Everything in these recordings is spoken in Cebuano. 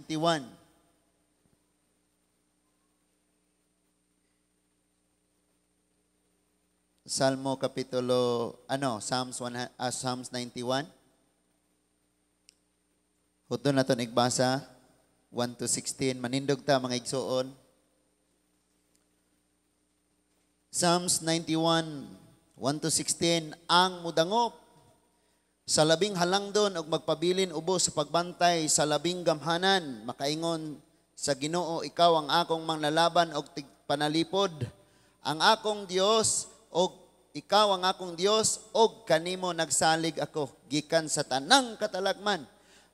91. Salmo kapitulo ano, Psalms 1, Psalms 91. Hudto na to igbasa 1 to 16. Manindog ta, mga igsuon. Psalms 91 1 to 16. Ang mudangop sa labing halangdon og magpabilin ubos sa pagbantay sa labing gamhanan, makaingon sa Ginoo, ikaw ang akong manglalaban og tigpanalipod, ang akong Dios, og ikaw ang akong Dios og kanimo nagsalig ako gikan sa tanang katalagman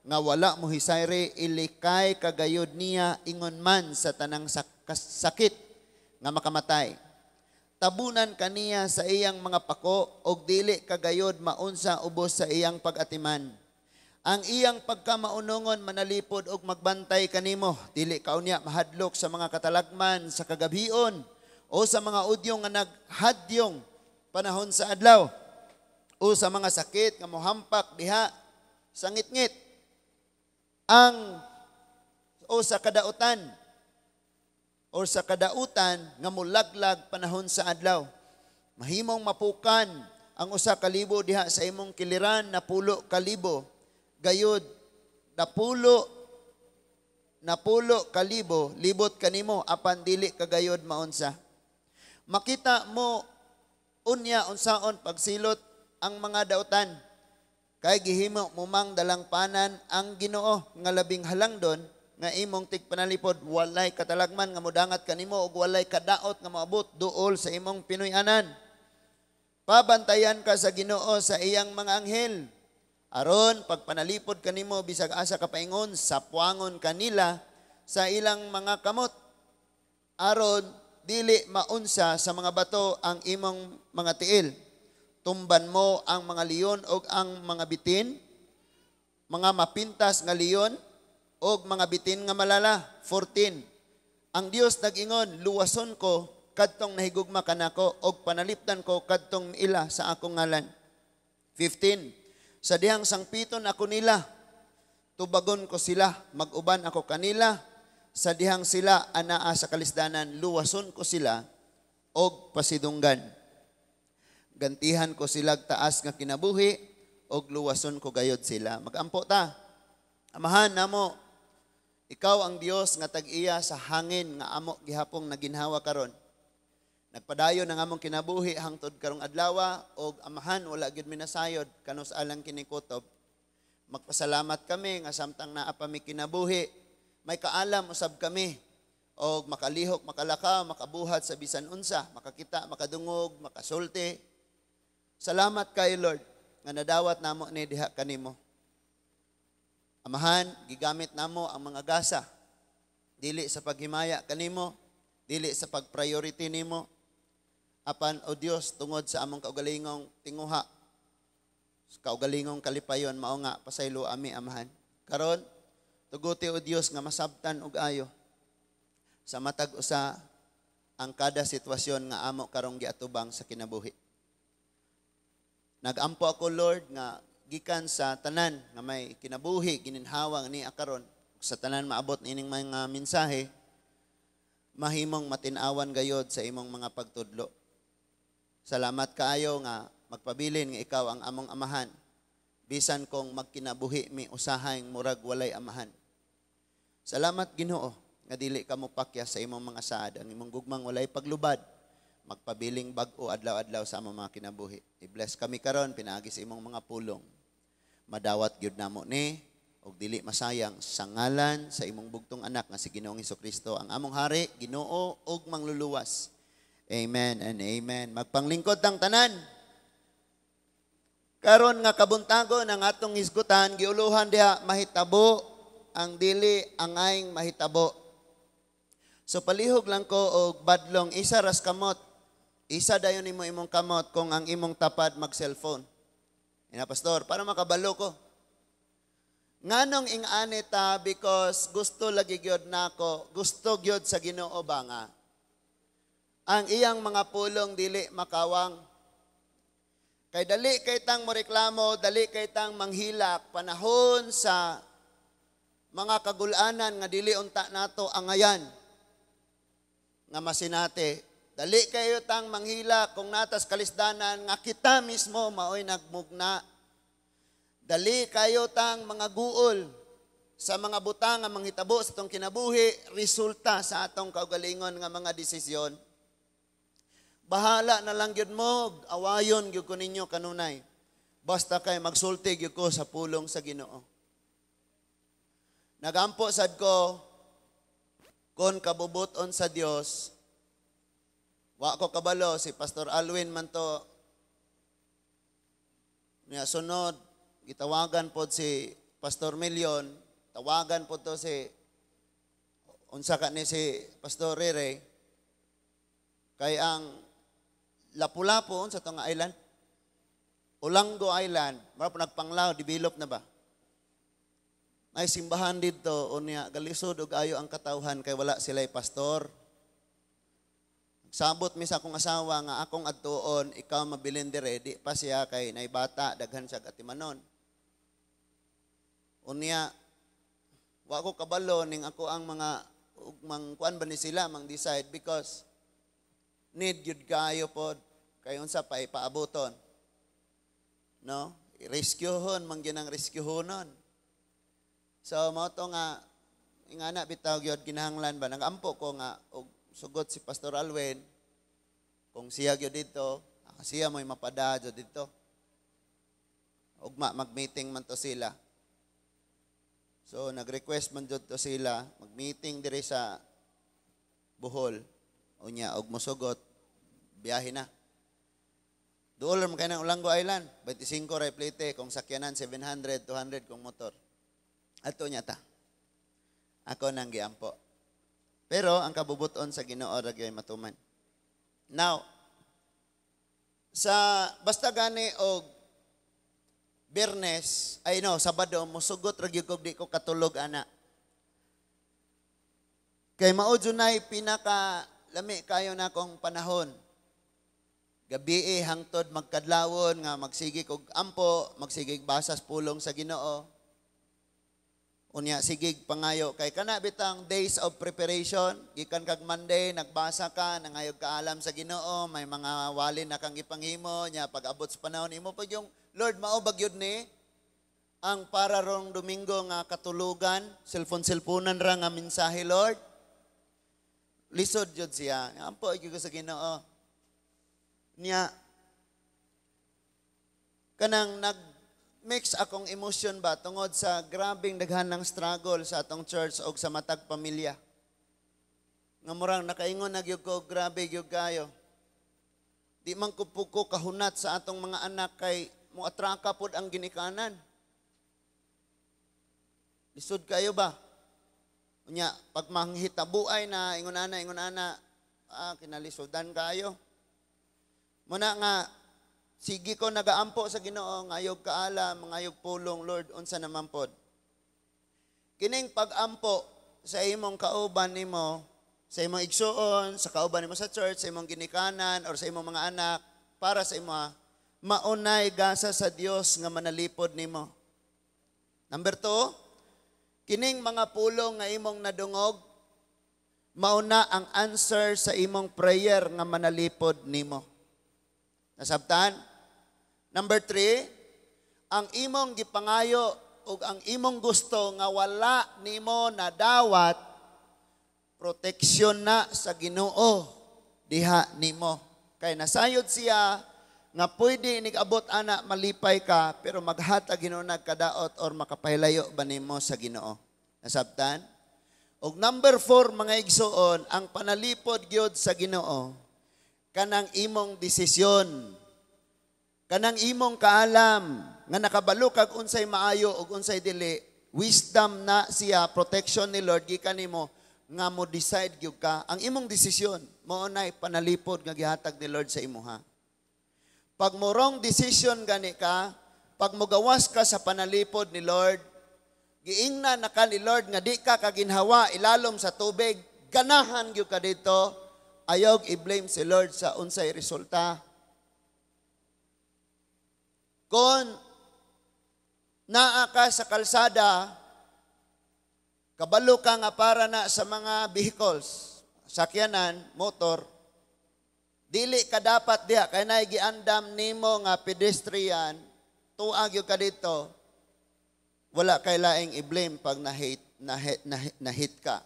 nga wala mo hisayre. Ilikay kagayod niya ingon man sa tanang sakit nga makamatay. Tabunan kaniya sa iyang mga pako og dili kagayod maunsa ubos sa iyang pag-atiman. Ang iyang pagkamaunongon manalipod og magbantay kanimo. Dili ka unya mahadlok sa mga katalagman sa kagabhion o sa mga udyong nga naghadyong panahon sa adlaw o sa mga sakit nga mohampak diha sa ngitngit ang o sa kadautan o sa kadautan nga mulaglag panahon sa adlaw. Mahimong mapukan ang 1,000 diha sa imong kiliran, 10,000 gayud 10,000 libot kanimo, apan dili kagayod maunsa. Makita mo unya unsaon pagsilot ang mga dautan, kay gihimo mo mang dalangpanan ang Ginoo nga labing halangdon nga imong tigpanalipod. Walay katalagman nga modangat kanimo ug walay kadaot nga moabot duol sa imong pinuy-anan. Pabantayan ka sa Ginoo sa iyang mga anghel aron pagpanalipod kanimo bisag asa ka paingon, sapuangon kanila sa ilang mga kamot aron dili maunsa sa mga bato ang imong mga tiil. Tumban mo ang mga leon og ang mga bitin, mga mapintas nga leon og mga bitin nga malala. 14. Ang Dios nag-ingon, luwason ko kadtong nahigugma kanako og panalipdan ko kadtong ila sa akong ngalan. 15. Sa dihang sangpiton ako nila, tubagon ko sila, mag-uban ako kanila. Sa dihang sila anaa sa kalisdanan, luwason ko sila og pasidunggan. Gantihan ko sila taas nga kinabuhi og luwason ko gayod sila. Magampo ta. Amahan namo, ikaw ang Dios nga tag-iya sa hangin nga amo gihapong naginhawa karon. Nagpadayon ang among kinabuhi hangtod karong adlaw og Amahan, wala gyud mi nasayod kanus alang kini kutob. Magpasalamat kami nga samtang naa pa mi kinabuhi, may kaalam usab kami og makalihok, makalakaw, makabuhat sa bisan unsa, makakita, makadungog, makasulti. Salamat kay Lord nga nadawat namo ni diha kanimo. Amahan, gigamit namo ang mga gasa dili sa paghimaya kanimo, dili sa pag-priority nimo, apan o Dios tungod sa among kaugalingong tinguha, kaugalingong kalipayon, mao nga pasaylo ami, Amahan. Karon tuguti o Dios nga masabtan og ayo sa matag usa ang kada sitwasyon nga amo karong giatubang sa kinabuhi. Nagampo ako, Lord, nga gikan sa tanan nga may kinabuhi gininhawa ni karon, sa tanan maabot nining mga mensahe, mahimong matin-awan gayod sa imong mga pagtudlo. Salamat kaayo nga magpabilin nga ikaw ang among amahan bisan kung magkinabuhi mi usahay murag walay amahan. Salamat, Ginoo, nga dili ka mopakya sa imong mga saad. Ang imong gugmang walay paglubad magpabiling bag-o adlaw-adlaw sa among mga kinabuhi. I-bless kami karon pinaagi sa imong mga pulong. Madawat gyud namo ni og dili masayang sa ngalan sa imong bugtong anak nga si Ginoong Hesukristo, ang among hari, Ginoo ug mangluluwas. Amen and amen. Magpanglingkod tang tanan. Karon nga kabuntagon ang atong hisgutan, giuluhan diha mahitabo ang dili angayng mahitabo. So palihog lang ko og badlong, isa ras kamot. Isa dayon nimo imong kamot kung ang imong tapad mag-cellphone. Ina, pastor, para makabalo ko. Nganong ing-ani ta? Because gusto lagi gyud nako, gusto gyud sa Ginoo ba nga ang iyang mga pulong dili makawang. Kay dali kay tang moreklamo, dali kay tang manghilak panahon sa Mga kagulanan nga dili unta nato angayan nga masinati. Dali kayo tang manghila kung natas kalisdanan nga kita mismo maoy nagmugna. Dali kayo tang mga guol sa mga butang nga manghitabo sa atong kinabuhi, resulta sa atong kaugalingon nga mga desisyon. Bahala na lang gyud mo, awayon gyud ko ninyo kanunay. Basta kay magsulti gyud ko sa pulong sa Ginoo. Nagampo sad ko kon kabubuton sa Dios. Wa ko kabalo si Pastor Alwin man to niya. Sunod gitawagan pod si Pastor Million, tawagan pod to si unsa ka ni si Pastor Rere, kay ang Lapu-Lapu, unsa to nga island, Olango Island, mara po nagpanglaw, develop na ba? May simbahan dito, unya galisod og ayo ang katawhan kay wala sila'y pastor. Sabot mi sa akong asawa nga akong adtuon, ikaw mabilin dire, di pa siya kay nay bata, daghan siya atimanon. Unya, wa ko kabalo ning ako ang mga ug mang kuan ba ni sila mang decide because need gyud kayo pod kay unsa pa ipaaboton. No? Rescuehon man gyud ang rescuehonon. So mao to nga ingana bitaw gyud kinahanglan ba, nagampo ko nga og sugot si Pastor Alwin kung siya gyud dito, ah, siya mo'y mapada jud dito. Ugma mag-meeting man to sila. So nag-request man jud to sila mag-meeting diri sa Bohol. Unya og mosugot, biyahe na. Duol ra man kay ng Olango Island, 25 ra plite kung sakyanan, 700, 200 kung motor. Ato niya ta. Ako nang giampo. Pero ang kabubuton sa Ginoo ra gyud matuman. Now, sa basta gani og Biyernes, ay no, Sabado, musugot ra gyud kog di ko katulog ana. Kay mao nay pinaka lami kayo na akong panahon. Gabi hangtod magkadlawon nga magsige kog ampo, magsigig basas pulong sa Ginoo. Unya sigig pangayo kay kana bitang days of preparation, gikan kag Monday nagbasa ka, nangayog kaalam sa Ginoo, may mga walin na kang gipanghimo nya. Pag abot sa panahon imo pag yung Lord, mao ba gyud ni ang para rong Domingo nga katulugan, cellphone-cellphonean ra nga mensahe, Lord? Lisod jud siya. Ampo gyud ko sa Ginoo. Niya kanang nag mix akong emosyon ba tungod sa grabing daghan ng struggle sa atong church og sa matag pamilya. Nga murang nakaingon na gyud ko, grabe gyud kayo. Di man ko po ko kahunat sa atong mga anak kay mo atraka pod ang ginikanan. Lisod kayo ba? Unya, pag manghitabuay na, ingon ana, ah, kinalisudan kayo. Muna nga, sige ko nagaampo sa Ginoo, ngayog kaalam, ngayog pulong, Lord, unsa naman pod. Kining pag-ampo sa imong kauban nimo, sa imong igsuon, sa kauban nimo sa church, sa imong ginikanan, or sa imong mga anak, para sa imo, maunay gasa sa Dios nga manalipod nimo. Number 2, kining mga pulong nga imong nadungog, mauna ang answer sa imong prayer nga manalipod nimo. Nasabtan? Number 3, ang imong gipangayo ug ang imong gusto nga wala nimo nadawat, proteksyon na sa Ginoo diha nimo. Kay nasayod siya nga pwede inig-abot ana malipay ka, pero maghatag Ginoo nagkadaot or makapahilayo ba nimo sa Ginoo. Nasabtan? Og number 4, mga igsuon, ang panalipod gyud sa Ginoo kanang imong desisyon, kanang imong kaalam nga nakabalo kag unsay maayo ug unsay dili, wisdom na siya, protection ni Lord gikan nimo nga mo decide gyud ka. Ang imong desisyon mao nay panalipod nga gihatag ni Lord sa imuha. Pag mo wrong decision gani ka, pag mogawas ka sa panalipod ni Lord, giingna na ka ni Lord nga di ka kaginhawa ilalom sa tubig, ganahan gyud ka dito, ayaw i-blame si Lord sa unsay resulta. Kung naa ka sa kalsada, Kabalo ka nga para na sa mga vehicles, sakyanan, motor, dili ka dapat diha kay naay giandam nimo nga pedestrian, tuag gyud ka dito, wala kay laing i-blame pag na-hit ka.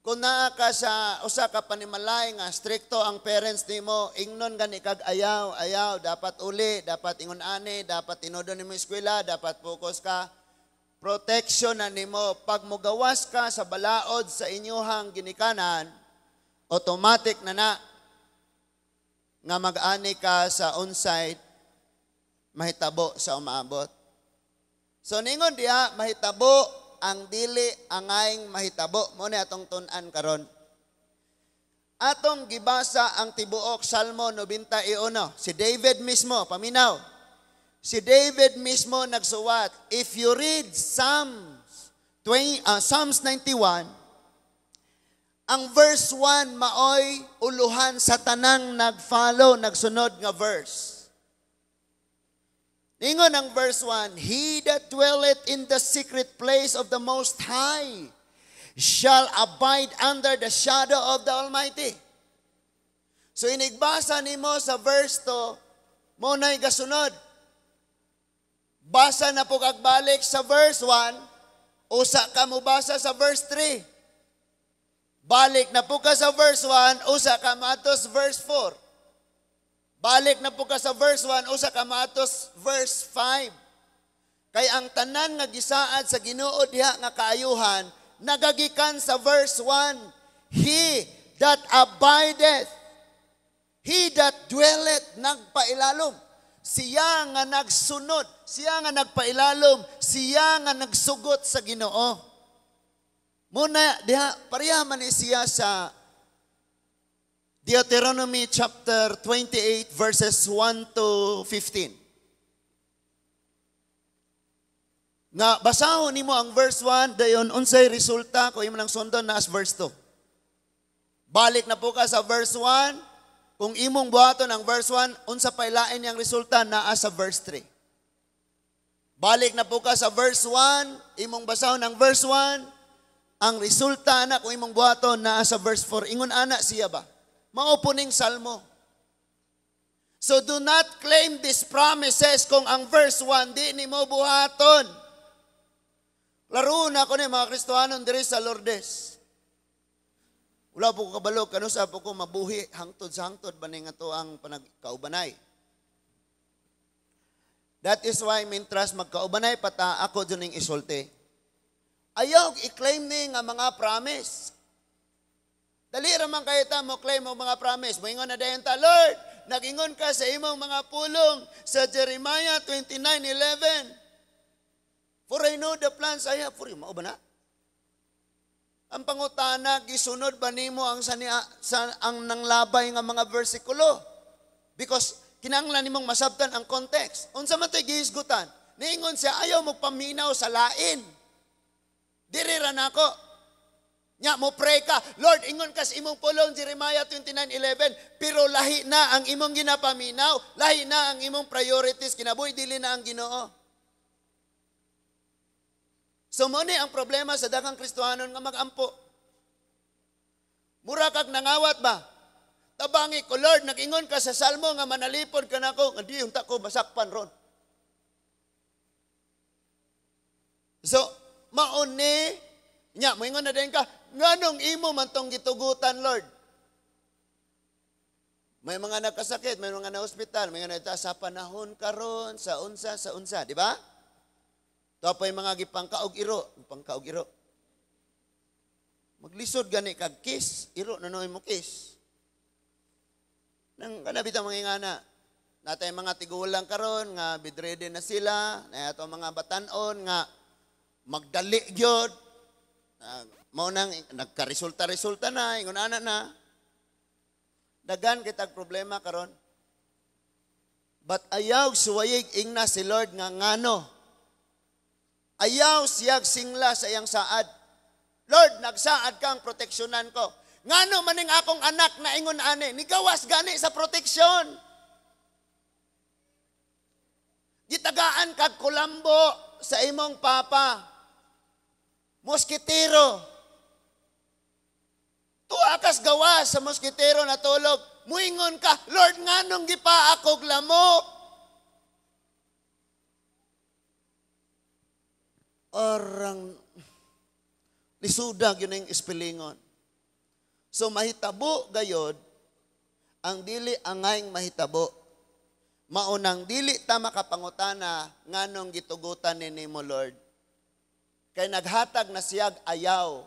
Kung naa ka sa usa ka panimalay nga strikto ang parents nimo, ingnon gani kag ayaw, ayaw, dapat uli, dapat ingon ani, dapat tinudon nimo eskwela, dapat focus ka. Protection na nimo. Pag mugawas ka sa balaod sa inyuhang ginikanan, automatic na na nga mag-ani ka sa onside, mahitabo sa umaabot. So ningon diha, mahitabo ang dili angayng mahitabo. Mao ni atong tun-an karon. Atong gibasa ang tibuok Salmo 91. Si David mismo, paminaw. Si David mismo nagsuwat. If you read Psalms 20, Psalms 91, ang verse 1 maoy uluhan sa tanang nag-follow, nagsunod nga verse. Ingon ang verse 1, "He that dwelleth in the secret place of the Most High shall abide under the shadow of the Almighty." So inigbasa nimo sa verse 2, mao na'y gasunod. Basa na po kagbalik sa verse 1, usa ka mo basa sa verse 3. Balik na po ka sa verse 1, usa ka matos verse 4. Balik na po ka sa verse 1, usa ka matos verse 5. Kay ang tanan nga gisaad sa Ginoo diha nga kaayuhan, nagagikan sa verse 1. He that abideth, he that dwelleth, nagpailalom. Siya nga nagsunod, siya nga nagpailalom, siya nga nagsugot sa Ginoo. Muna diha pareha man ni siya sa Deuteronomy chapter 28 verses 1 to 15. Nga basahon nimo ang verse 1, dayon unsay resulta kung imo nang sundon na as verse 2. Balik na po ka sa verse 1, kung imong buhaton ang verse 1, unsa pay lain niyang resulta naa sa verse 3. Balik na po ka sa verse 1, imong basahon ang verse 1, ang resulta na kung imong buhaton naa sa verse 4. Ingon ana siya ba? Mao po ning salmo. So do not claim these promises kung ang verse 1 di nimo buhaton. Laro na ko ni mga Kristohanon diri sa Lourdes. Wala po ko kabalo, kanusa po ko mabuhi hangtod sa hangtod ba ni nga to ang panagkaubanay. That is why mintras magkaubanay pata ako dun ning isulti. Ayaw i-claim ni nga mga promise. Dali ra man kayo ta mo claim og mga promise. Moingon na dayon ta, "Lord, nagingon ka sa imong mga pulong sa Jeremiah 29:11. For I know the plans I have for you." Mao ba na? Ang pangutana, gisunod ba nimo ang sa ang nanglabay nga mga bersikulo? Because kinahanglan nimong masabtan ang context. Unsa man to'y gihisgutan? Niingon siya, ayaw mo paminaw sa lain. Diri ra nako. Nya mo pray ka, "Lord, ingon ka sa imong pulong Jeremiah 29:11," pero lahi na ang imong ginapaminaw, lahi na ang imong priorities kinabuhi, dili na ang Ginoo. So mo ni ang problema sa daghang Kristohanon nga magampo. Mura kag nangawat ba? "Tabangi ko, Lord, nag-ingon ka sa Salmo nga manalipod ka nako, nga di unta ko masakpan ron." So, mauni, nya, moingon na din ka, "Nganong imo man tong gitugutan, Lord?" May mga nagkasakit, may mga na-hospital, may mga nagta sa panahon karon, sa unsa, di ba? Tapos mga gipangkaog iro, gipangkaog iro. Maglisod gani kag kiss, iro na noy mo kiss. Nang kana bitaw mga ingana, natay mga tigulang karon nga bedridden na sila, na ato mga batan-on nga magdali gyud. Mao nang nagkaresulta-resulta na, ingon ana na. Dagan kitag problema karon. But ayaw suwayig ingna si Lord nga ngano. Ayaw siyag singla sa iyang saad. "Lord, nagsaad kang proteksyonan ko. Ngano maning akong anak na ingon ani, nigawas gani sa proteksyon." Gitagaan kag kulambo sa imong papa. Moskitero. Tuwa kas gawas sa moskitero natulog. Muingon ka, "Lord, nganong gipa akog lamok?" Orang lisuda gyud ning ispilingon. So mahitabo gayod ang dili angayng mahitabo. Maunang dili ta makapangutana nganong gitugutan ni nimo, Lord. Kay naghatag na siyag ayaw.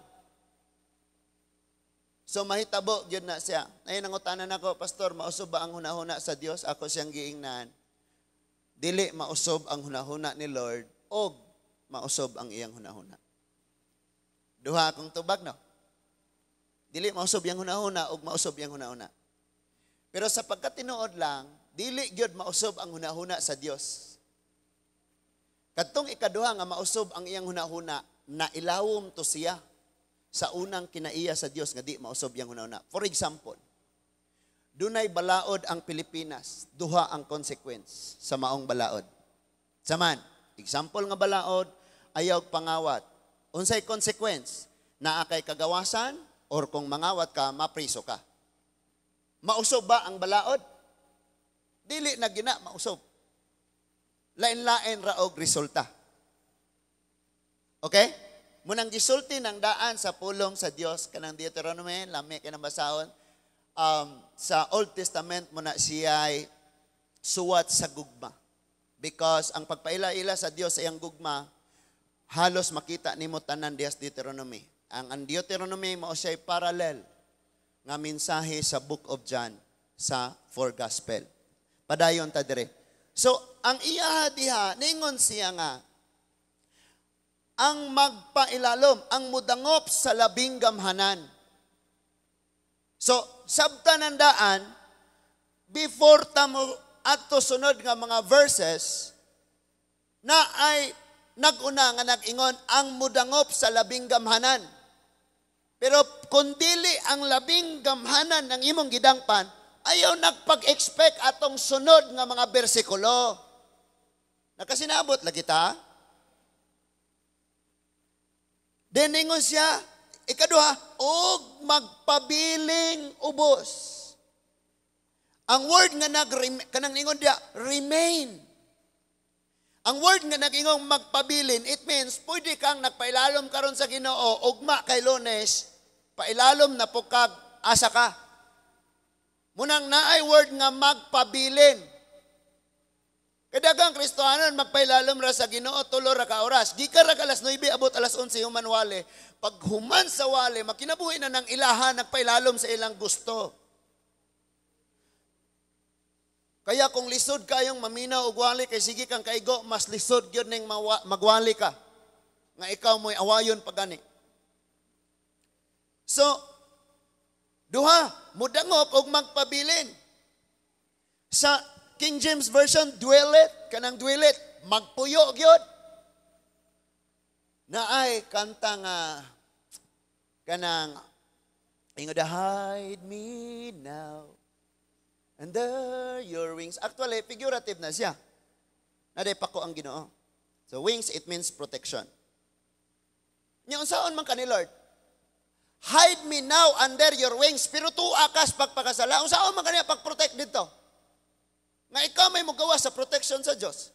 So mahitabo gyud na siya. Ay nangutana nako, "Pastor, mausob ba ang hunahuna sa Dios?" Ako siyang giingnan. Dili mausob ang hunahuna ni Lord og mausob ang iyang hunahuna. Duha akong tubag, no? Dili mausob iyang hunahuna og mausob iyang hunahuna. Pero sa pagkatinuod lang, dili gyud mausob ang hunahuna sa Dios. Kadtong ikaduha nga mausob ang iyang hunahuna, na ilawom to siya sa unang kinaiya sa Dios nga di mausob iyang hunahuna. For example, dunay balaod ang Pilipinas, duha ang consequence sa maong balaod. Saman, example nga balaod, ayaw pangawat. Unsay consequence? Naa kay kagawasan or kung mangawat ka, mapriso ka. Mausob ba ang balaod? Dili na gina mausob. Lain-lain ra og resulta. Okay? Munang gisulti ng daan sa pulong sa Dios kanang Deuteronomy, lami kay nang basahon. Sa Old Testament mo na siya'y suwat sa gugma. Because ang pagpaila-ila sa Dios sa iyang gugma, halos makita nimo tanan diha sa Deuteronomy. Ang Deuteronomy mao siya'y parallel nga mensahe sa Book of John sa four gospel. Padayon ta dire. So, ang iya diha, ningon siya nga, ang magpailalom, ang mudangop sa labing gamhanan. So, sabta ng daan, before ta mo adto sunod nga mga verses, na ay naguna nga nag-ingon, ang mudangop sa labing gamhanan. Pero kung dili ang labing gamhanan ng imong gidangpan, ayaw nagpag-expect atong sunod nga mga bersikulo. Nakasinabot lagi ta? Then ingon siya, ikaduha, og magpabiling ubos. Ang word nga nag kanang ingon diya, remain. Ang word nga nag-ingong magpabilin, it means pwede kang nagpailalom karon sa Ginoo, ugma kay Lunes, pailalom na po kag asa ka. Munang naay word nga magpabilin. Kadagang Kristohanon magpailalom ra sa Ginoo tulo ra ka oras. Gikan ra ka alas 9 abot alas 11 human wale. Pag human sa wale, makinabuhi na ng ilahan nagpailalom sa ilang gusto. Kaya kung lisod kayong maminaw og wali kay sige kang kaigo, mas lisod gyud ning magwali ka. Nga ikaw mo'y awayon pagani. So, duha, mudangop og magpabilin. Sa King James Version, dwelleth, kanang dwelleth, magpuyo gyud. Naay kanta nga kanang ingon, "Hide me now under your wings." Actually, figurative na siya. Naday pako ang Ginoo. So wings, it means protection. Nya unsaon man ka ni Lord? "Hide me now under your wings." Pero tuwa kas pagpakasala. Unsaon man kaniya pag-protect dito? Nga ikaw may mugawa sa protection sa Diyos.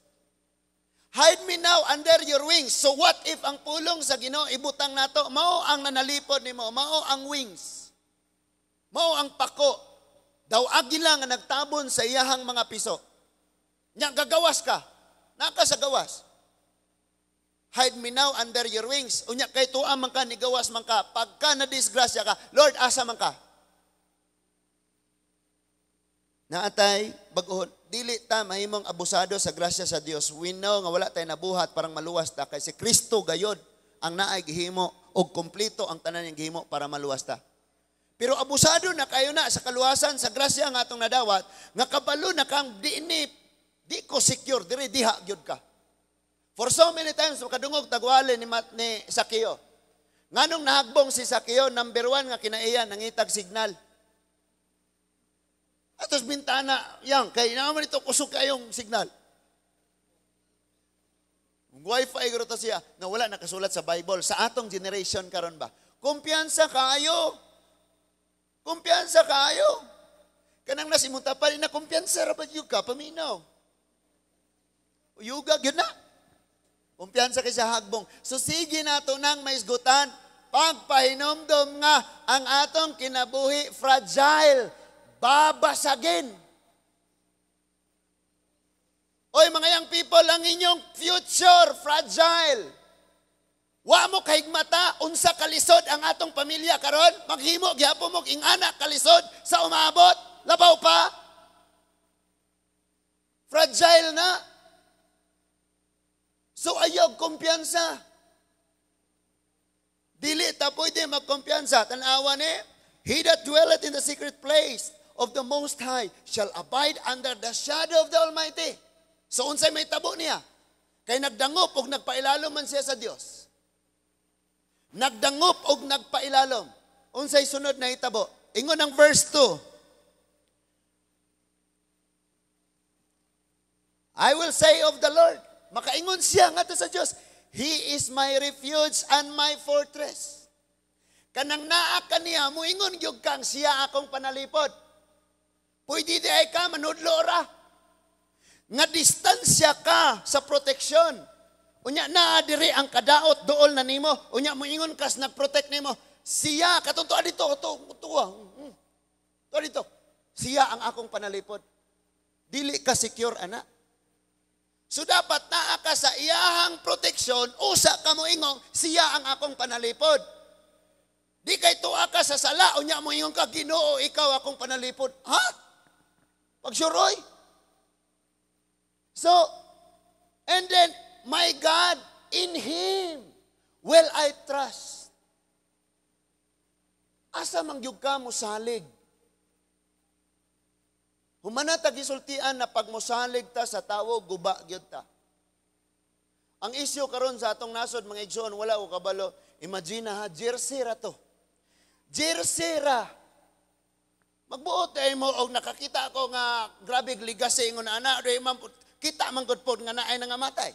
"Hide me now under your wings." So what if ang pulong sa Ginoo ibutang nato, mao ang nanalipod nimo, mao ang wings. Mao ang pako. Daw agila nga nagtabon sa iyahang mga piso. Nya gagawas ka. Naka sa gawas. "Hide me now under your wings." Unya kay tuwa man ka, nigawas man ka. Pagka na disgrasya ka, Lord, asa man ka? Naatay, baguhon, dili ta mahimong abusado sa grasya sa Dios. We know nga wala tay nabuhat parang maluwas ta kay si Kristo gayod ang naay gihimo og kompleto ang tanan niyang gihimo para maluwas ta. Pero abusado na kayo na sa kaluwasan sa grasya nga atong nadawat nga kabalo na kang di ni di ko secure diri diha gyud ka. For so many times makadungog tagwali ni Sakeo. Nganong nahagbong si Sakeo, number 1 nga kinaiya nangitag signal. Atos bintana, yang, kay naman ito kusog kayong signal. Wifi guro to siya na wala nakasulat sa Bible sa atong generation karon ba. Kumpiyansa kaayo. Kumpiyansa kaayo. Kanang nasimunta pa rin na kumpiyansa ra ba gyud ka paminaw. Uyuga gyud na. Kumpiyansa kay sa hagbong. So sige nato nang maisgutan pagpahinomdom nga ang atong kinabuhi fragile, babasagin. Oy mga young people, ang inyong future fragile. Wa mo kahigmata unsa kalisod ang atong pamilya karon, maghimo gyapon mo ingana kalisod sa umabot, labaw pa. Fragile na. So ayaw kumpiyansa. Dili ta pwede magkumpiyansa. Tanawa ni, he that dwelleth in the secret place of the Most High shall abide under the shadow of the Almighty. So unsay may tabo niya? Kay nagdangop og nagpailalom man siya sa Dios. Nagdangop og nagpailalom. Unsay sunod na hitabo? Ingon ang verse 2. I will say of the Lord, makaingon siya ngadto sa Dios, He is my refuge and my fortress. Kanang naa kaniya, muingon gyud kang siya akong panalipod. Pwede di ay ka manudlo ra. Nga distansya ka sa proteksyon. Unya naa diri ang kadaot duol na nimo. Unya moingon kas nagprotect nimo. Siya katong tuwa dito, tuwa. Tuwa dito. Siya ang akong panalipod. Dili ka secure ana. So dapat naa ka sa iyahang proteksyon, usa ka moingong siya ang akong panalipod. Di kay tuwa ka sa sala, unya moingon ka, Ginoo, ikaw akong panalipod. Ha? Pagsuroy. So, and then, my God, in Him will I trust. Asa man gyud ka mosalig? Humana ta gisultian na pag mosalig ta sa tawo, guba gyud ta. Ang isyu karon sa atong nasod, mga igsoon, wala ko kabalo. Imagine ha, jersey ra to. Jersey ra. Magbuot ay mo og nakakita ako nga grabe ligase ingon ana, do man kita man gud pod nga naay nangamatay.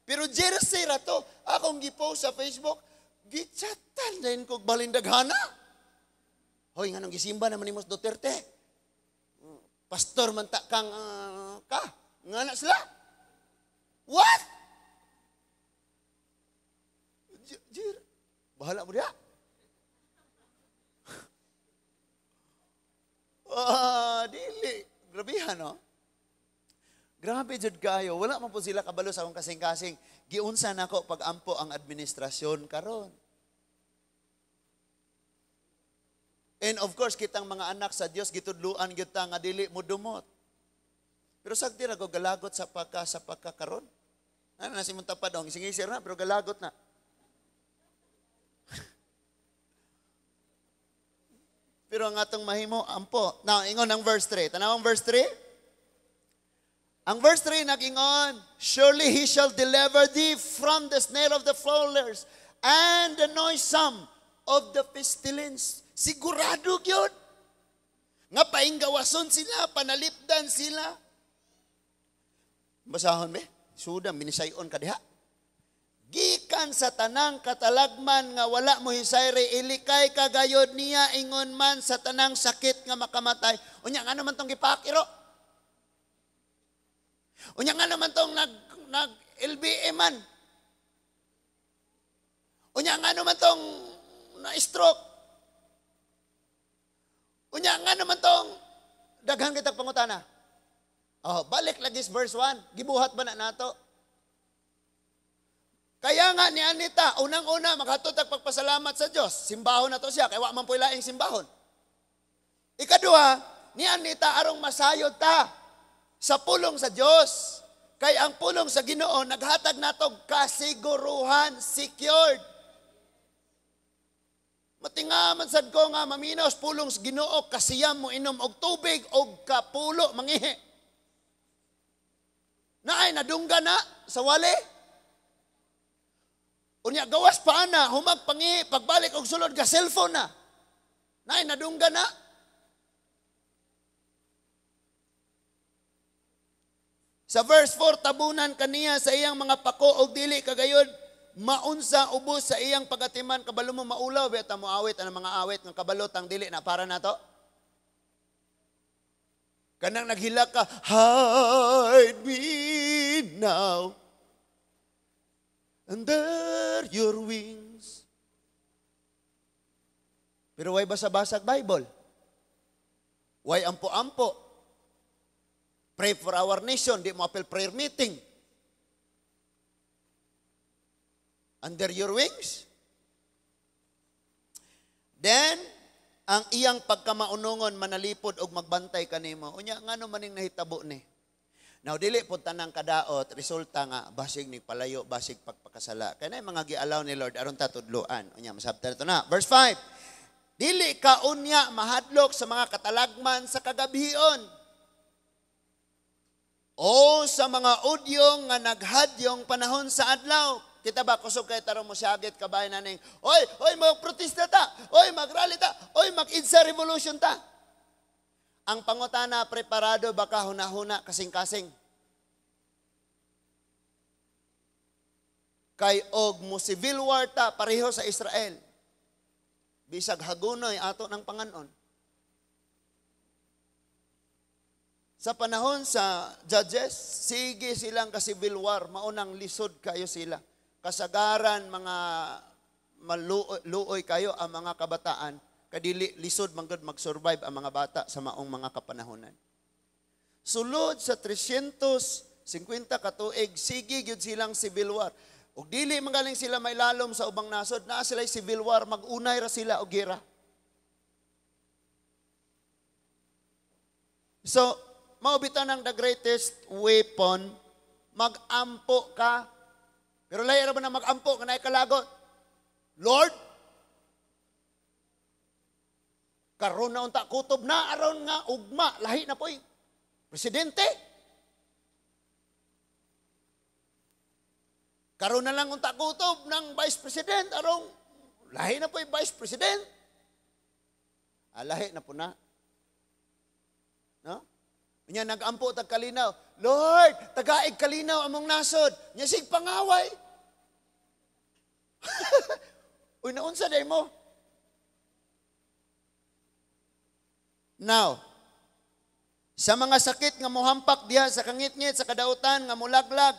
Pero jersey ra to, akong gi-post sa Facebook, gichatan din kog balindaghana. Hoy, nganong gisimba naman nimo Duterte? Pastor man ta kang ka, nga na sila. What? Jir, bahala mo diha. Dili, grabehan no. Grabe jud kayo. Wala man po sila kabalo sa akong kasing-kasing. Giunsa nako pag-ampo ang administrasyon karon. And of course, kitang mga anak sa Dios gitudluan gyud ta nga dili mo dumot. Pero sagdi ra ko galagot sa pagka karon. Ano na si Muntapad dong singisir na pero galagot na. Pero ang atong mahimo ampo. Now ingon ang verse 3. Tanaw ang verse 3. Ang verse 3 nag-ingon, surely He shall deliver thee from the snare of the fowlers and the noisome of the pestilence. Sigurado gyud. Nga painggawason sila, panalipdan sila. Basahon be? Suda, minisayon ka diha. Gikan sa tanang katalagman nga wala mo hisayre, ilikay ka gayod niya, ingon man sa tanang sakit nga makamatay. Unya nga naman tong gipakiro. Unya nga naman tong nag LBM man. Unya nga naman tong na-stroke. Unya nga naman tong daghan kitag pangutana. Oh, balik lagi sa verse 1. Gibuhat ba na nato? Kaya nga ni Anita, unang-una makatutag pagpasalamat sa Dios. Simbahon na to siya kay wa man po'y laing simbahon. Ikaduha, ni Anita arong masayod ta sa pulong sa Dios. Kay ang pulong sa Ginoo naghatag nato kasiguruhan, secured. Matingaman sad ko nga maminaw sa pulong sa Ginoo kasiyam mo inom og tubig og kapulo mangihi. Naay nadungga na sa wali. Unya gawas pa na humag pangihi pagbalik og sulod ka cellphone na. Naay nadungga na. Sa verse 4, tabunan kaniya sa iyang mga pako og dili kagayod maunsa ubos sa iyang pagatiman. Kabalo mo maulaw beta mo awit ang mga awit nga kabalo tang dili na para nato. Kanang naghilak ka, "Hide me now under your wings." Pero way basa-basag Bible? Way ampo-ampo? Pray for our nation, di mo apil prayer meeting. Under your wings? Then, ang iyang pagkamaunongon manalipod og magbantay kanimo. Unya ngano maning nahitabo ni? Now dili pud tanang kadaot resulta nga basig ni palayo, basig pagpakasala. Kay na mga gialaw ni Lord aron ta tudloan. Unya masabtan nato na. Verse 5. Dili ka unya mahadlok sa mga katalagman sa kagabhion o sa mga udyong nga naghadyong panahon sa adlaw. Kita ba, kusog kay tarong mo syagit kabay na ning, "Oy, oy, magprotesta ta, oy, magrally ta, oy, mag-EDSA revolution ta." Ang pangutana, preparado baka hunahuna kasing-kasing? Kay og mo civil war ta pareho sa Israel. Bisag hagunoy ato ng panganon. Sa panahon sa judges, sige silang ka civil war, maunang lisod kayo sila. Kasagaran mga maluoy kayo ang mga kabataan, kadili lisod manggod mag-survive ang mga bata sa maong mga kapanahonan. Sulod sa 350 katuig, sige gyud silang civil war. Ug dili magaling sila mailalom sa ubang nasod, naa sila civil war, mag-unay ra sila og gira. So, mao bitaw nang the greatest weapon, mag-ampo ka. Pero lahi ra ba na mag-ampo nga naay kalagot? "Lord, karon na unta kutob na aron nga ugma lahi na poy presidente. Karon na lang unta kutob ng vice president arong lahi na poy vice president." Ah, lahi na po na. No? Nya nagampo tag kalinaw. "Lord, tagaig kalinaw among nasod." Nya sig pangaway. Uy, naunsa day mo? Now, sa mga sakit nga mohampak diha sa kangitngit sa kadautan nga mulaglag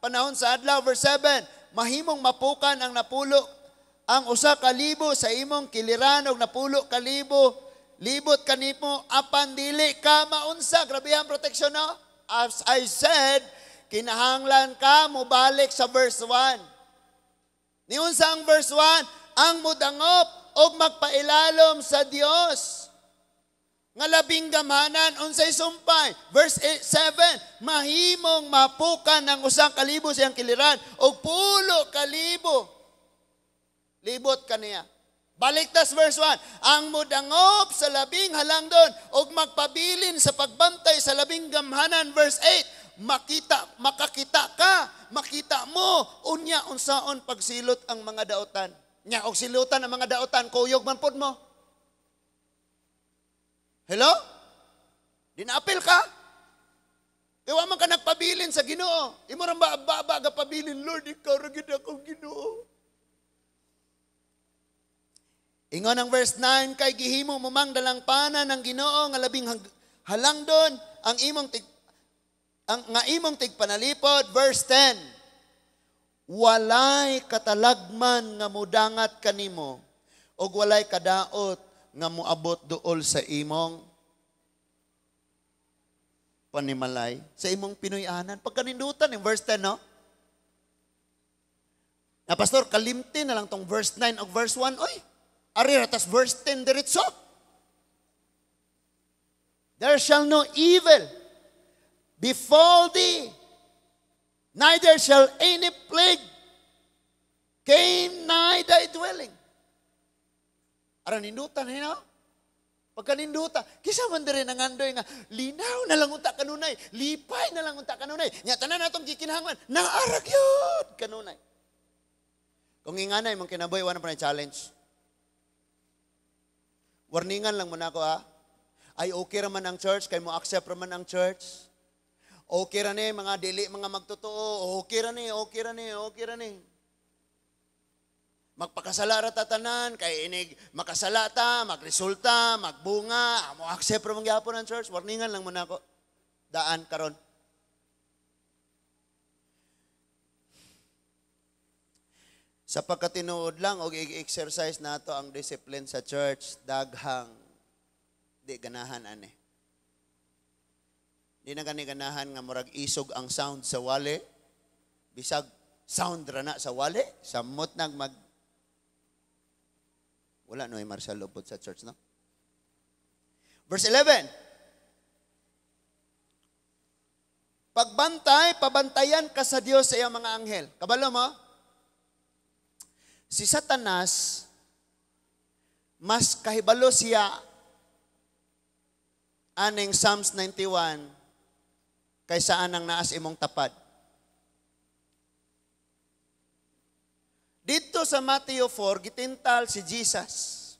panahon sa adlaw, verse 7, mahimong mapukan ang napulo ang 1,000 sa imong kiliran og 10,000 libot kanimo apan dili ka maunsa. Grabe ang protection, no? As I said, kinahanglan ka mobalik sa verse 1. Niunsa ang verse 1? Ang mudangop og magpailalom sa Dios nga labing gamhanan, unsay sumpay? Verse 7, mahimong mapukan ang 1,000 sa iyang kiliran og 10,000 libot kaniya. Baliktas verse 1, ang mudangop sa labing halangdon og magpabilin sa pagbantay sa labing gamhanan. Verse 8, makita, makakita ka, makita mo, unya unsaon pagsilot ang mga daotan. Nya og silutan ang mga daotan, kuyog man pod mo. Hello? Dinaapil ka? Kaya man ka nagpabilin sa Ginoo. Imo ra ba ba pabilin, "Lord, ikaw ra gyud akong Ginoo." Ingon ang verse 9, kay gihimo mo mang dalangpanan ng Ginoo nga labing halangdon ang imong tig ang nga imong tigpanalipod. Verse 10, walay katalagman nga mudangat kanimo ug walay kadaot nga moabot duol sa imong panimalay, sa imong Pinoy-anan. Pagkanindutan yung verse 10, no? Na pastor, kalimti na lang tong verse 9 o verse 1. Oy, ari ratas verse 10 diretso. There shall no evil befall thee, neither shall any plague came nigh thy dwelling. Aran nindutan, you know? Pagkaninduta, kisa man diri nangandoy nga, linaw na lang unta kanunay, lipay na lang unta kanunay. Nya tanan natong gikinahanglan, naarag yun kanunay. Kung inganay mong kinabuhi, wala pa na challenge. Warningan lang muna ako, ha. Ay okay raman ang church, kay mo accept raman ang church. Okay ra ni mga dili mga magtotoo, okay ra ni, okay ra ni, okay ra ni. Magpakasala ra ta tanan kay inig makasala ta, magresulta, magbunga, mo accept ra man gyapon ang church. Warningan lang mo nako. Daan karon. Sa pagkatinuod lang og i-exercise nato ang discipline sa church, daghang di ganahan ani. Di na gani ganahan nga murag isog ang sound sa wali. Bisag sound ra na sa wali, samot nag mag wala no martial law sa church, no? Verse 11. Pagbantay, pabantayan ka sa Dios sa iyang mga anghel. Kabalo mo? Si Satanas, mas kahibalo siya aning Psalms 91 kaysa anang naas imong tapad. Dito sa Matthew 4, gitintal si Jesus.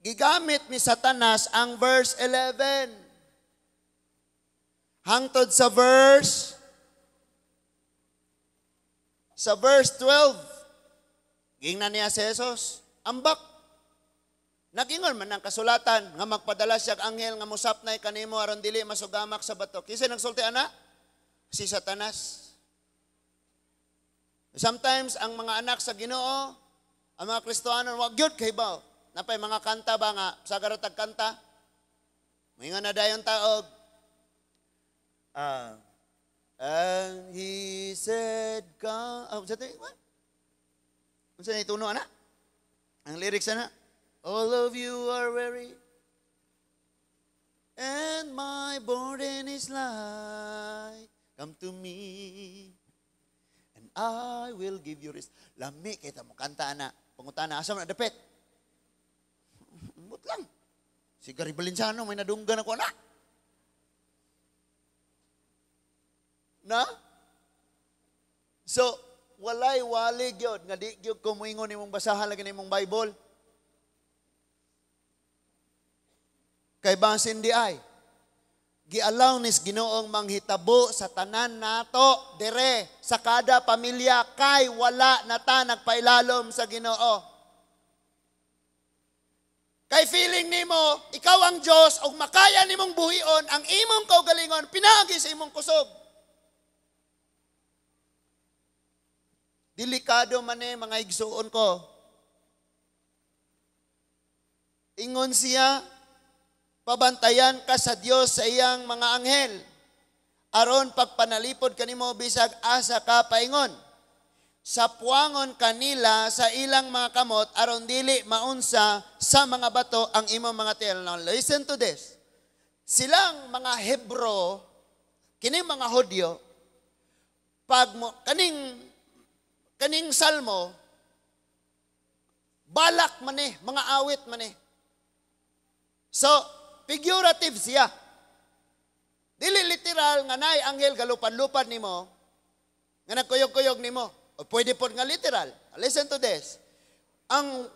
Gigamit ni Satanas ang verse 11. Hangtod sa verse 12. Gingnan niya si Jesus, ambak. Nagingon man ang kasulatan nga magpadala siya og anghel nga mosapnay kanimo aron dili masugamak sa bato. Kinsa nagsulti ana? Si Satanas. Sometimes ang mga anak sa Ginoo, ang mga Kristohanon, wag gyud kay baw. Napay mga kanta ba nga sagaratag kanta? Moingon na dayon taog. And he said, "Come." Oh, sa what? Unsa ni tuno ana? Ang lyrics ana? All of you are weary, and my burden is light. Come to me, and I will give you rest. Lami kita mo kanta ana. Pangutana asa man dapit? Ambot lang. Si Gary Valenciano may nadunggan ako ana. Na? So, walay wali gyud nga di gyud ko moingon nimong basahan lagi nimong Bible. Kay basin di ay gialaw nis Ginoong manghitabo sa tanan nato dire sa kada pamilya kay wala na ta nagpailalom sa Ginoo. Kay feeling nimo ikaw ang Dios ug makaya nimong buhion ang imong kaugalingon pinaagi sa imong kusog. Delikado man eh, mga igsuon ko. Ingon siya, pabantayan ka sa Dios sa iyang mga anghel. Aron pagpanalipod kanimo bisag asa ka paingon. Sa puangon kanila sa ilang mga kamot aron dili maunsa sa mga bato ang imong mga tiil. Now listen to this. Silang mga Hebro, kining mga Hudyo, pag mo, kaning salmo, balak man eh, mga awit man eh. So, figurative siya. Dili literal nga naay anghel galupan-lupan nimo, nga nagkuyog-kuyog nimo. O pwede pod nga literal. Listen to this. Ang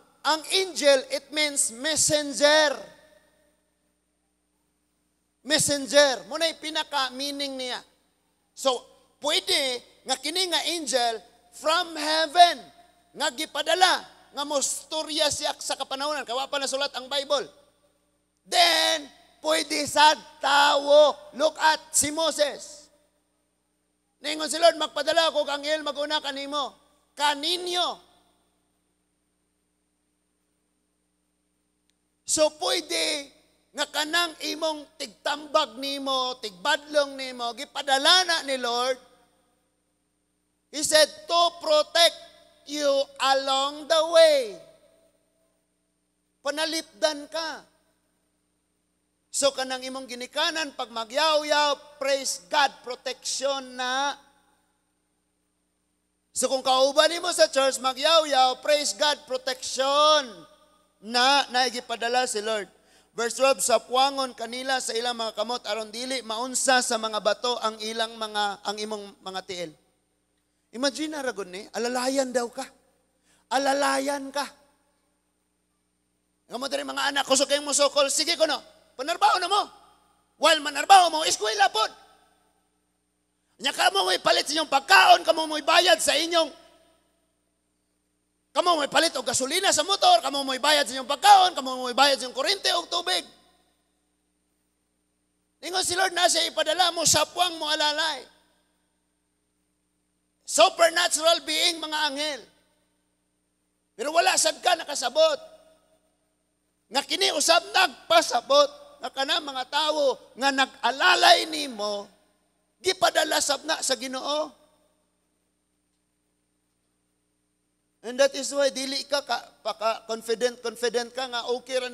angel, it means messenger. Messenger. Muna'y pinaka-meaning niya. So, pwede nga kini nga angel from heaven, nga gipadala, nga mostorya siya sa kapanahonan. Kawa pa nasulat ang Bible. Then, pwede sa tawo. Look at si Moses. Ningon si Lord, magpadala ako kang anghel, maguna kanimo. Kaninyo. So, pwede nga kanang imong tigtambag nimo, tigbadlong nimo, gipadala na ni Lord. He said, to protect you along the way. Panalipdan ka. So, kanang imong ginikanan, pag magyaw-yaw, praise God, protection na. So, kung kauban nimo sa church, magyaw-yaw, praise God, protection na naigipadala si Lord. Verse 12, sa puangon kanila sa ilang mga kamot, aron dili maunsa sa mga bato ang ilang mga, ang imong mga tiil. Imagine na ragon ni, alalayan daw ka. Alalayan ka. Nga mo diri mga anak, kusog kayong musokol, sige ko no, panarbaho na mo. While manarbaho mo, eskwela pod. Nya kamo mo'y palit sa inyong pagkaon, kamo mo'y bayad sa inyong, kamo mo'y palit og gasolina sa motor, kamo mo'y bayad sa inyong pagkaon, kamo mo'y bayad sa inyong kuryente og tubig. Ingon si Lord na siya ipadala mo sa puwang mo alalay. Supernatural being mga anghel. Pero wala sad ka nakasabot. Nga kini usab nagpasabot nga kana mga tawo nga nag-alalay nimo gipadala sab na sa Ginoo. And that is why dili ka paka confident confident ka nga okay ra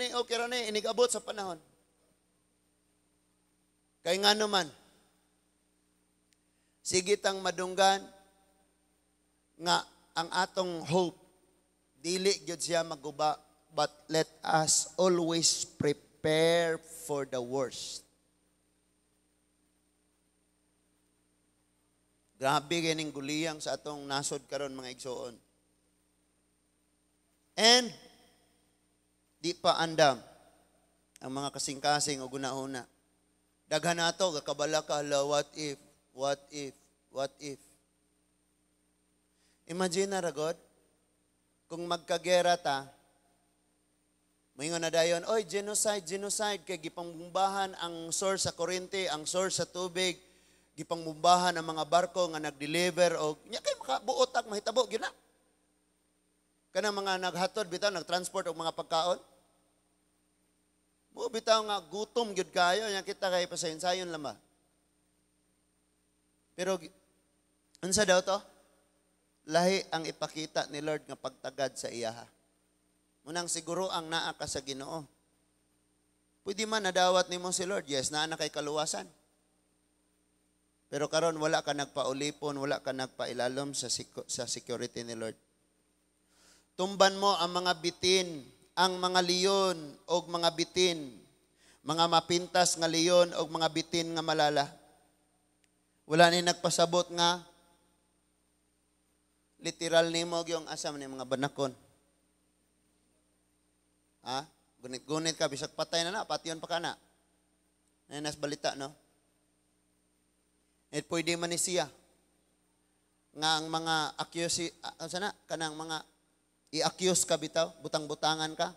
ni inigabot sa panahon. Kay nga naman sige tang madunggan nga ang atong hope dili gyud siya maguba, but let us always prepare for the worst. Grabe kining guliyang sa atong nasod karon, mga igsoon. And di pa andam ang mga kasing-kasing o gunahuna. Daghan nato gakabala ka, hala, what if, what if, what if. Imagine na ragod, kung magkagera ta, moingon na dayon, oy, genocide, genocide, kay gipangbumbahan ang source sa kuryente, ang source sa tubig, gipangbumbahan ang mga barko nga nag-deliver, o nya kay makabuot ak mahitabo, gyud na. Kanang mga naghatod, bitaw, nagtransport og mga pagkaon. Mo bitaw nga gutom gyud kayo, nya kita kay pasaysayon lang ba. Pero unsa daw to? Lahi ang ipakita ni Lord nga pagtagad sa iyaha. Munang siguro ang naa ka sa Ginoo. Pwede man nadawat nimo si Lord, yes, naa na kay kaluwasan. Pero karon wala ka nagpaulipon, wala ka nagpailalom sa security ni Lord. Tumban mo ang mga bitin, ang mga leon og mga bitin, mga mapintas nga leon og mga bitin nga malala. Wala ni nagpasabot nga literal nimo gyung asa man ni mga banakon. Ha? Gunit-gunit ka bisag patay na na, patyon pa ka na. Nas balita, no? At pwede man ni siya nga ang mga accuse, sana kanang mga i-accuse ka bitaw, butang-butangan ka,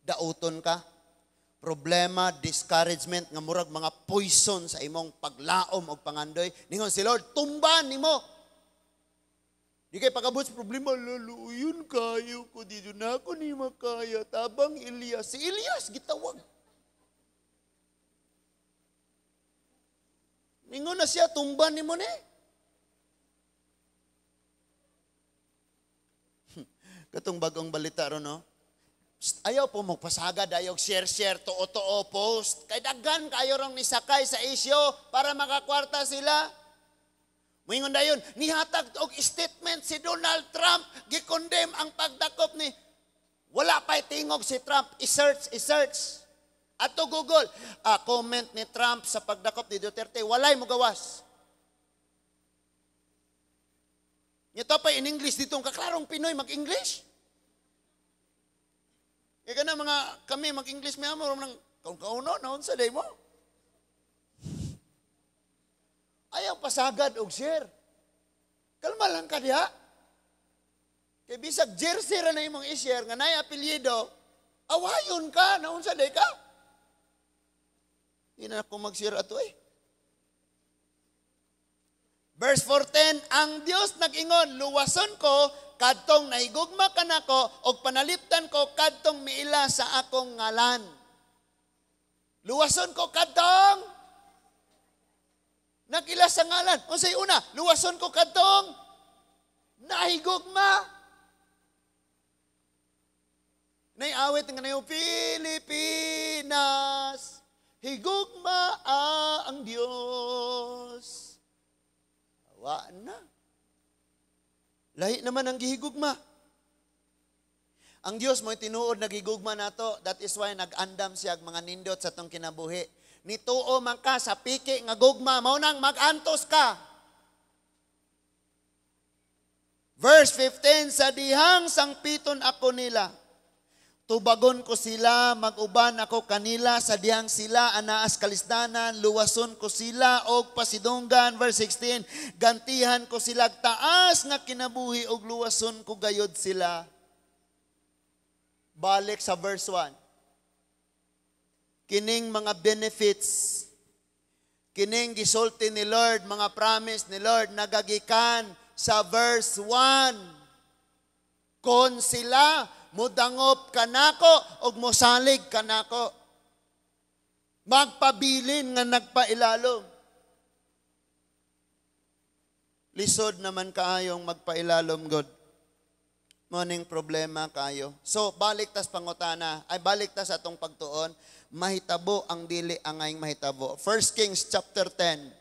dauton ka, problema, discouragement, nga murag mga poison sa imong paglaom og pangandoy. Ningon si Lord, tumban nimo. Di kay pag-abot sa problema, laluyon kayo ko, dito na ako ni makaya. Tabang Elias. Si Elias, gitawag. Ningon na siya, tumban nimo ni. Katong bagong balita ron, no? Psst, ayaw po magpasagad, ayaw share-share, too-too post. Kay daghan kayo rong nisakay sa isyo para makakwarta sila. Moingon dayon, nihatag og statement si Donald Trump, gikondem ang pagdakop ni. Wala pa'y tingog si Trump, i-search, i-search. Ato Google, comment ni Trump sa pagdakop ni Duterte, walay mo gawas. Nito pa in English dito, ang kaklarong Pinoy mag-English. Kaya na mga kami mag-English, may amor ng kung kauno, naon sa day mo. Ayaw pasagad og share. Kalma lang ka diha. Kay bisag jersey ra na imong i-share nga naay apelyido, awayon ka, naon sa day ka. Di na ako mag-share ato eh. Verse 14, ang Dios nag-ingon, luwason ko kadtong nahigugma kanako og panaliptan ko kadtong miila sa akong ngalan. Luwason ko kadtong nag-ila sa ngalan. Unsay una? Luwason ko kadtong nahigugma. Nay awit nga nayo Pilipinas, higugma ang Dios. Wa na. Lahi naman ang gihigugma. Ang Dios mo'y tinuod nagigugma nato. That is why nag-andam siya og mga nindot sa atong kinabuhi. Nituo man ka sa piki nga gugma, mao nang mag-antos ka. Verse 15, sa dihang sangpiton ako nila, Tubagon ko sila, mag-uban ako kanila sa dihang sila anaas kalisdanan, luwason ko sila og pasidunggan. Verse 16, gantihan ko sila taas nga kinabuhi og luwason ko gayod sila. Balik sa verse 1. Kining mga benefits, kining gisulti ni Lord, mga promise ni Lord, nagagikan sa verse 1. Kon sila mudangop kanako og mosalig kanako. Magpabilin nga nagpailalom. Lisod naman kaayong magpailalom, God. Morning problema kayo. So, balik tas pangutana, ay balik tas atong pagtuon, mahitabo ang dili angayng mahitabo. 1 Kings chapter 10.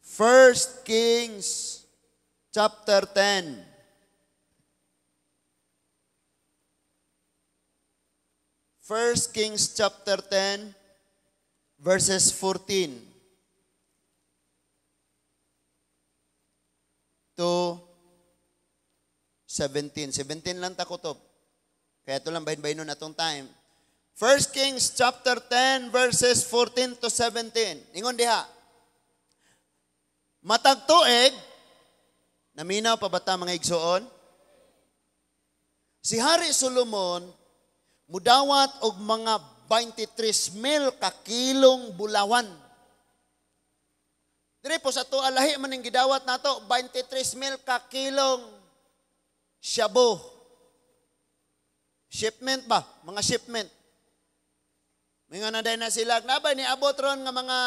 1 Kings chapter 10. 1 Kings chapter 10, verses 14 to 17. 17 lang ta kutob. Kaya ito lang bahin-bahinon atong time. 1 Kings chapter 10, verses 14 to 17. Ingon diha. Matag tuig, naminaw pa ba ta mga igsuon? Si Hari Solomon mudawat og mga 23,000 ka kilong bulawan. Dire po sa ato alahi man ning gidawat nato 23,000 ka kilong shabu. Shipment ba? Mga shipment. May nga na na sila, nabay ni abot ron nga mga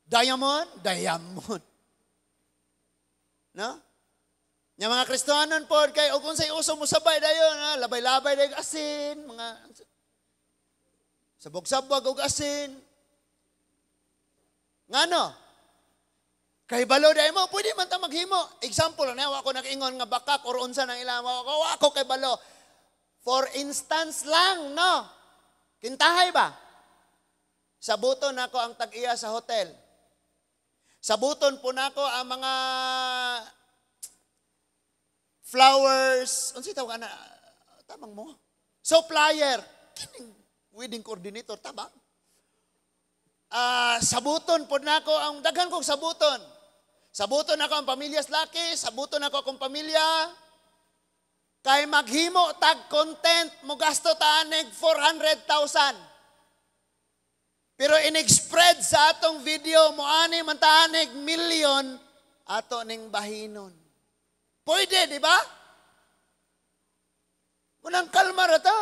diamond, diamond. No? Nya mga Kristohanon pod kay og unsay uso mo sabay dayon, ha? Labay-labay dayon asin, mga sabog-sabog og asin. Ngano? Kay balo dai mo, pwede man ta maghimo. Example na wa ko nag-ingon nga bakak or unsa nang ilang wa ko kay balo. For instance lang, no? Kintahay ba? Sabuton nako ang tag-iya sa hotel. Sabuton po nako ang mga flowers, unsay tawag ana? Tamang mo. Supplier, kining wedding coordinator tabang. Sabuton pod nako ang daghan kong sabuton. Sabuton nako ang pamilya sa laki, sabuton nako akong pamilya. Kay maghimo tag content, mogasto ta anig 400,000. Pero inig-spread sa atong video, moani man ta anig million ato ning bahinon. Pwede, di ba? Unang kalma ra ta.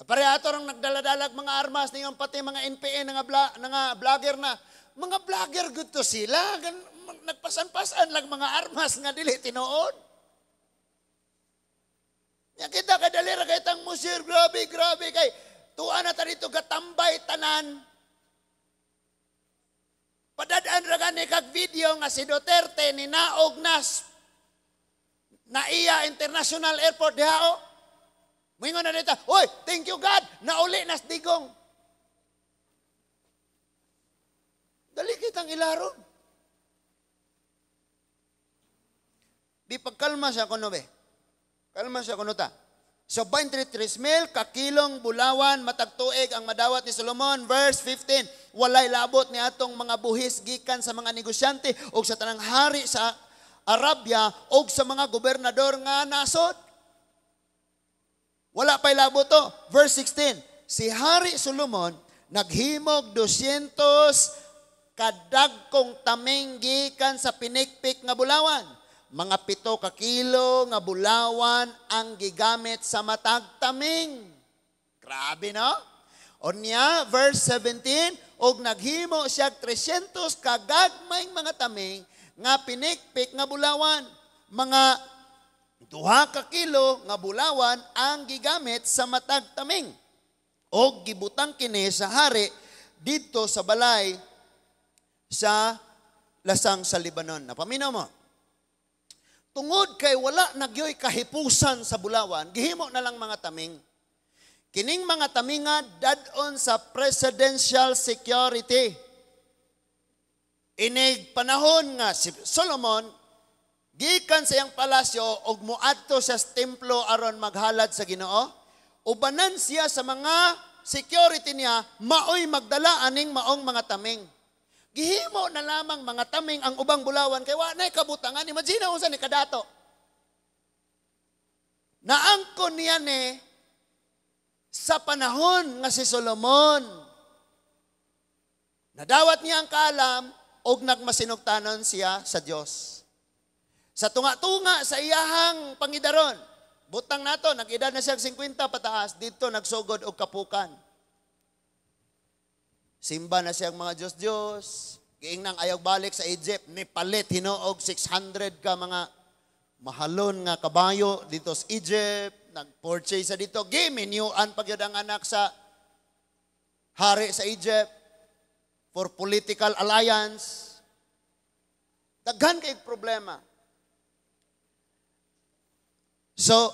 Pare ato rang nagdaladalag mga armas ningon pati mga NPN nga vlogger na. Mga vlogger gud to sila, nagpasan-pasan lang mga armas nga dili tinuod. Nya kita kay dali ra kay tang musir, grabe grabe kay tuwa na ta dito gatambay tanan. Padadaan ra gani kag video nga si Duterte ninaog nas Naiya International Airport diha o. Moingon na dito, oy, thank you God, nauli nas Digong. Dali kitang ilaron. Di pagkalma siya kuno be. Kalma siya kuno ta. So 23,000 kakilong bulawan matag tuig ang madawat ni Solomon. Verse 15, walay labot ni atong mga buhis gikan sa mga negosyante og sa tanang hari sa Arabia og sa mga gobernador nga nasod. Wala pa'y labot to. Verse 16, si Hari Solomon naghimog 200 kadagkong taming gikan sa pinikpik nga bulawan. Mga 7 ka kilo nga bulawan ang gigamit sa matag taming. Grabe, no? Unya, verse 17, og naghimo siya 300 kagagmayng mga taming nga pinikpik nga bulawan. Mga 2 ka kilo nga bulawan ang gigamit sa matag taming. Og gibutang kini sa hari didto sa balay sa lasang sa Lebanon. Napaminaw mo. Tungod kay wala nagyoy kahipusan sa bulawan, gihimo na lang mga taming. Kining mga taminga dad-on sa presidential security. Inig panahon nga si Solomon gikan Gikan sa iyang palasyo og moadto siya sa templo aron maghalad sa Ginoo. Ubanan siya sa mga security niya, maoy magdala aning maong mga taming. Gihimo na lamang mga taming ang ubang bulawan kay wa nay kabutangan. Imagine unsa ni kadato. Naangkon niya ni sa panahon nga si Solomon. Nadawat niya ang kaalam og nagmasinugtanon siya sa Dios. Sa tunga-tunga sa iyahang pangidaron, butang nato, nag-edad na siya 50 pataas, dito nagsugod og kapukan. Simba na siyang mga Diyos-Diyos, giingnang ayaw balik sa Egypt, ni palit hinuog 600 ka mga mahalon nga kabayo dito sa Egypt, nag-purchase sa dito, giminyuan pag ang anak sa hari sa Egypt for political alliance. Daghan kay problema. So,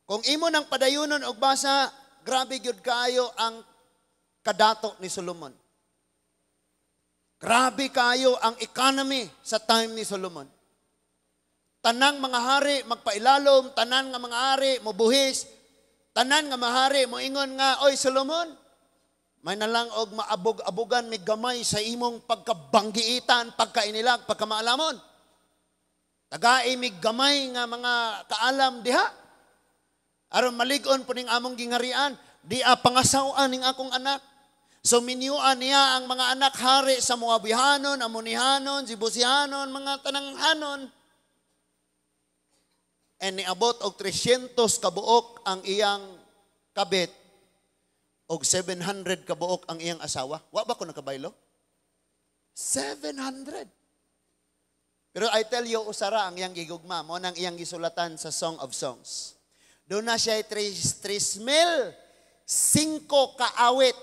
kung imo nang padayunon og basa, grabe gyud kaayo ang kadato ni Solomon. Grabe kaayo ang economy sa time ni Solomon. Tanang mga hari magpailalom, tanan nga mga hari mobuhis, tanan nga mga hari moingon nga, "Oy Solomon, may nalang og maabog-abugan mi gamay sa imong pagkabanggiitan, pagkainilag, pagkamaalamon. Tagai mi gamay nga mga kaalam diha. Aron malig-on po ning among gingarian, di a pangasaw-an ning akong anak." So minyuan niya ang mga anak hari sa Moabihanon, Amonihanon, Jebusihanon, mga tananghanon. And niabot og 300 kabuok ang iyang kabit og 700 kabuok ang iyang asawa. Wa ba ko nakabaylo? 700. Pero I tell you, usara ang iyang gigugma mo nang iyang gisulatan sa Song of Songs. Doon na siya 3,005 kaawit.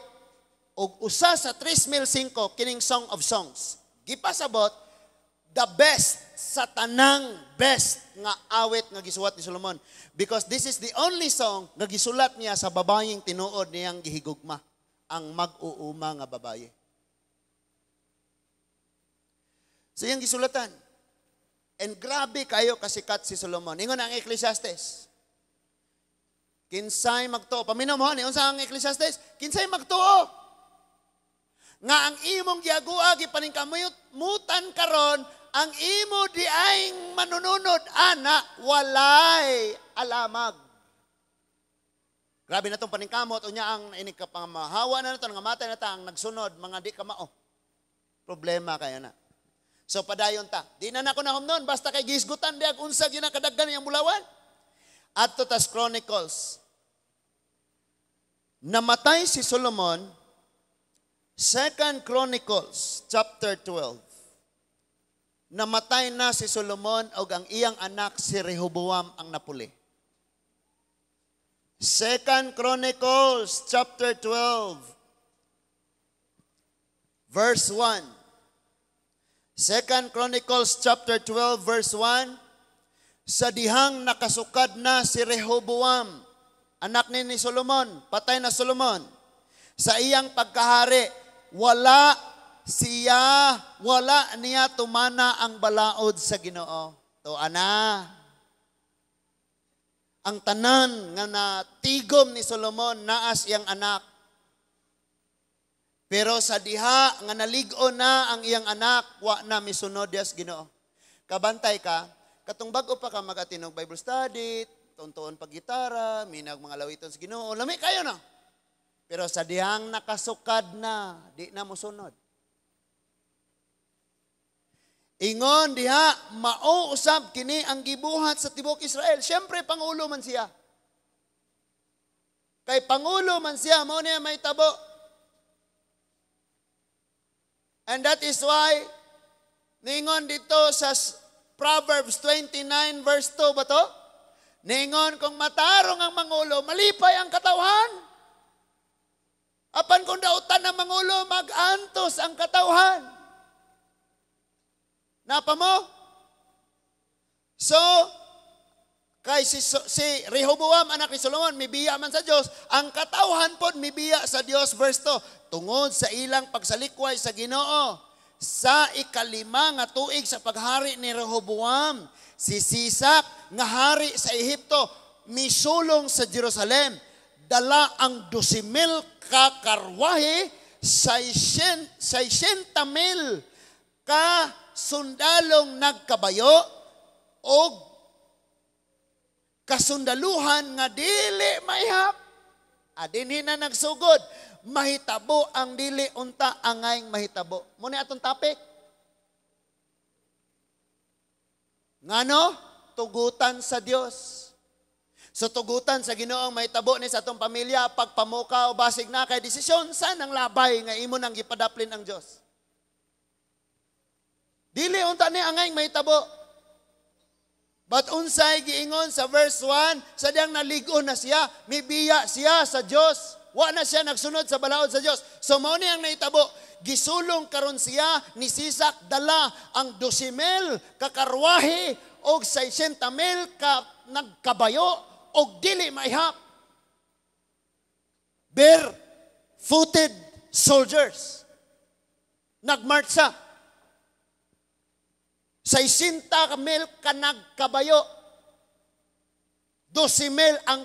Og usa sa 3,005 kining Song of Songs. Gipasabot, the best sa tanang best nga awit nga gisuwat ni Solomon. Because this is the only song nga gisulat niya sa babayeng tinuod niyang gihigugma, ang mag-uuma nga babaye. So iyang gisulatan. And grabe kayo kasikat si Solomon. Ingon ang Ecclesiastes. Kinsay magtuo. Paminaw mo, unsa ang Ecclesiastes? Kinsay magtuo nga ang imong giagua gipaningkamutan karon, ang imo di ay manununod ana walay alamag. Grabe na tong paningkamot unya ang inig ka pamahawa na nato nga matay na ta ang nagsunod mga di ka mao. Problema kayo na. So padayon ta. Di na nako nahumnon basta kay gisgutan diag unsa ginakadaggan niyang bulawan. Adto tas Chronicles. Namatay si Solomon. 2 Chronicles chapter 12. Namatay na si Solomon og ang iyang anak si Rehoboam ang napuli. 2 Chronicles chapter 12 verse 1. 2 Chronicles chapter 12 verse 1. Sa dihang nakasukad na si Rehoboam, anak ni Solomon, patay na Solomon, sa iyang pagkahari, wala niya tumana ang balaod sa Ginoo. To ana. Ang tanan nga natigom ni Solomon naas iyang anak. Pero sa diha nga nalig-on na ang iyang anak, wa na misunod dias Ginoo. Kabantay ka, katong bag-o pa ka magatinog Bible study, tuntuon pag gitara, minag mga lawiton sa Ginoo, lami kayo na. Pero sa dihang nakasukad na, di na mosunod. Ingon diha, mao usab kini ang gibuhat sa tibuok Israel. Siyempre, pangulo man siya. Kay pangulo man siya, mao niya may tabo. And that is why, ningon dito sa Proverbs 29 verse 2 ba to? Ningon, kung matarong ang mangulo, malipay ang katawhan. Apan kung dautan ang mangulo, mag-antos ang katawhan. Napa mo? So, kay si Rehoboam, anak ni Solomon, mibiya man sa Dios, ang katawhan pod mibiya sa Dios, verse 2, tungod sa ilang pagsalikway sa Ginoo, Sa 5 nga tuig sa paghari ni Rehoboam, si Sisak nga hari sa Ehipto misulong sa Jerusalem, dala ang 12,000 ka karwahe, 600,000 ka sundalong nagkabayo og kasundaluhan nga dili maihap. Adinhi na nagsugod, mahitabo ang dili unta angayng mahitabo. Muna atong topic. Ngano? Tugutan sa Dios. So tugutan sa Ginoo ang mahitabo ni sa atong pamilya, pagpamukaw, basig na kay desisyon sa nang labay nga imo nang gipadaplin ang Dios. Dili unta ni angayng mahitabo. But unsay giingon sa verse 1, sa diyang nalig-on na siya, mibiya siya sa Dios. Wa na siya nagsunod sa balaod sa Dios. So mao ni ang nahitabo, gisulong karon siya ni Sisak, dala ang 12,000 ka karwahe og 600,000 ka nagkabayo og dili maihap. Bare-footed soldiers. Nagmarcha. 600,000 ka nagkabayo. 12,000 ang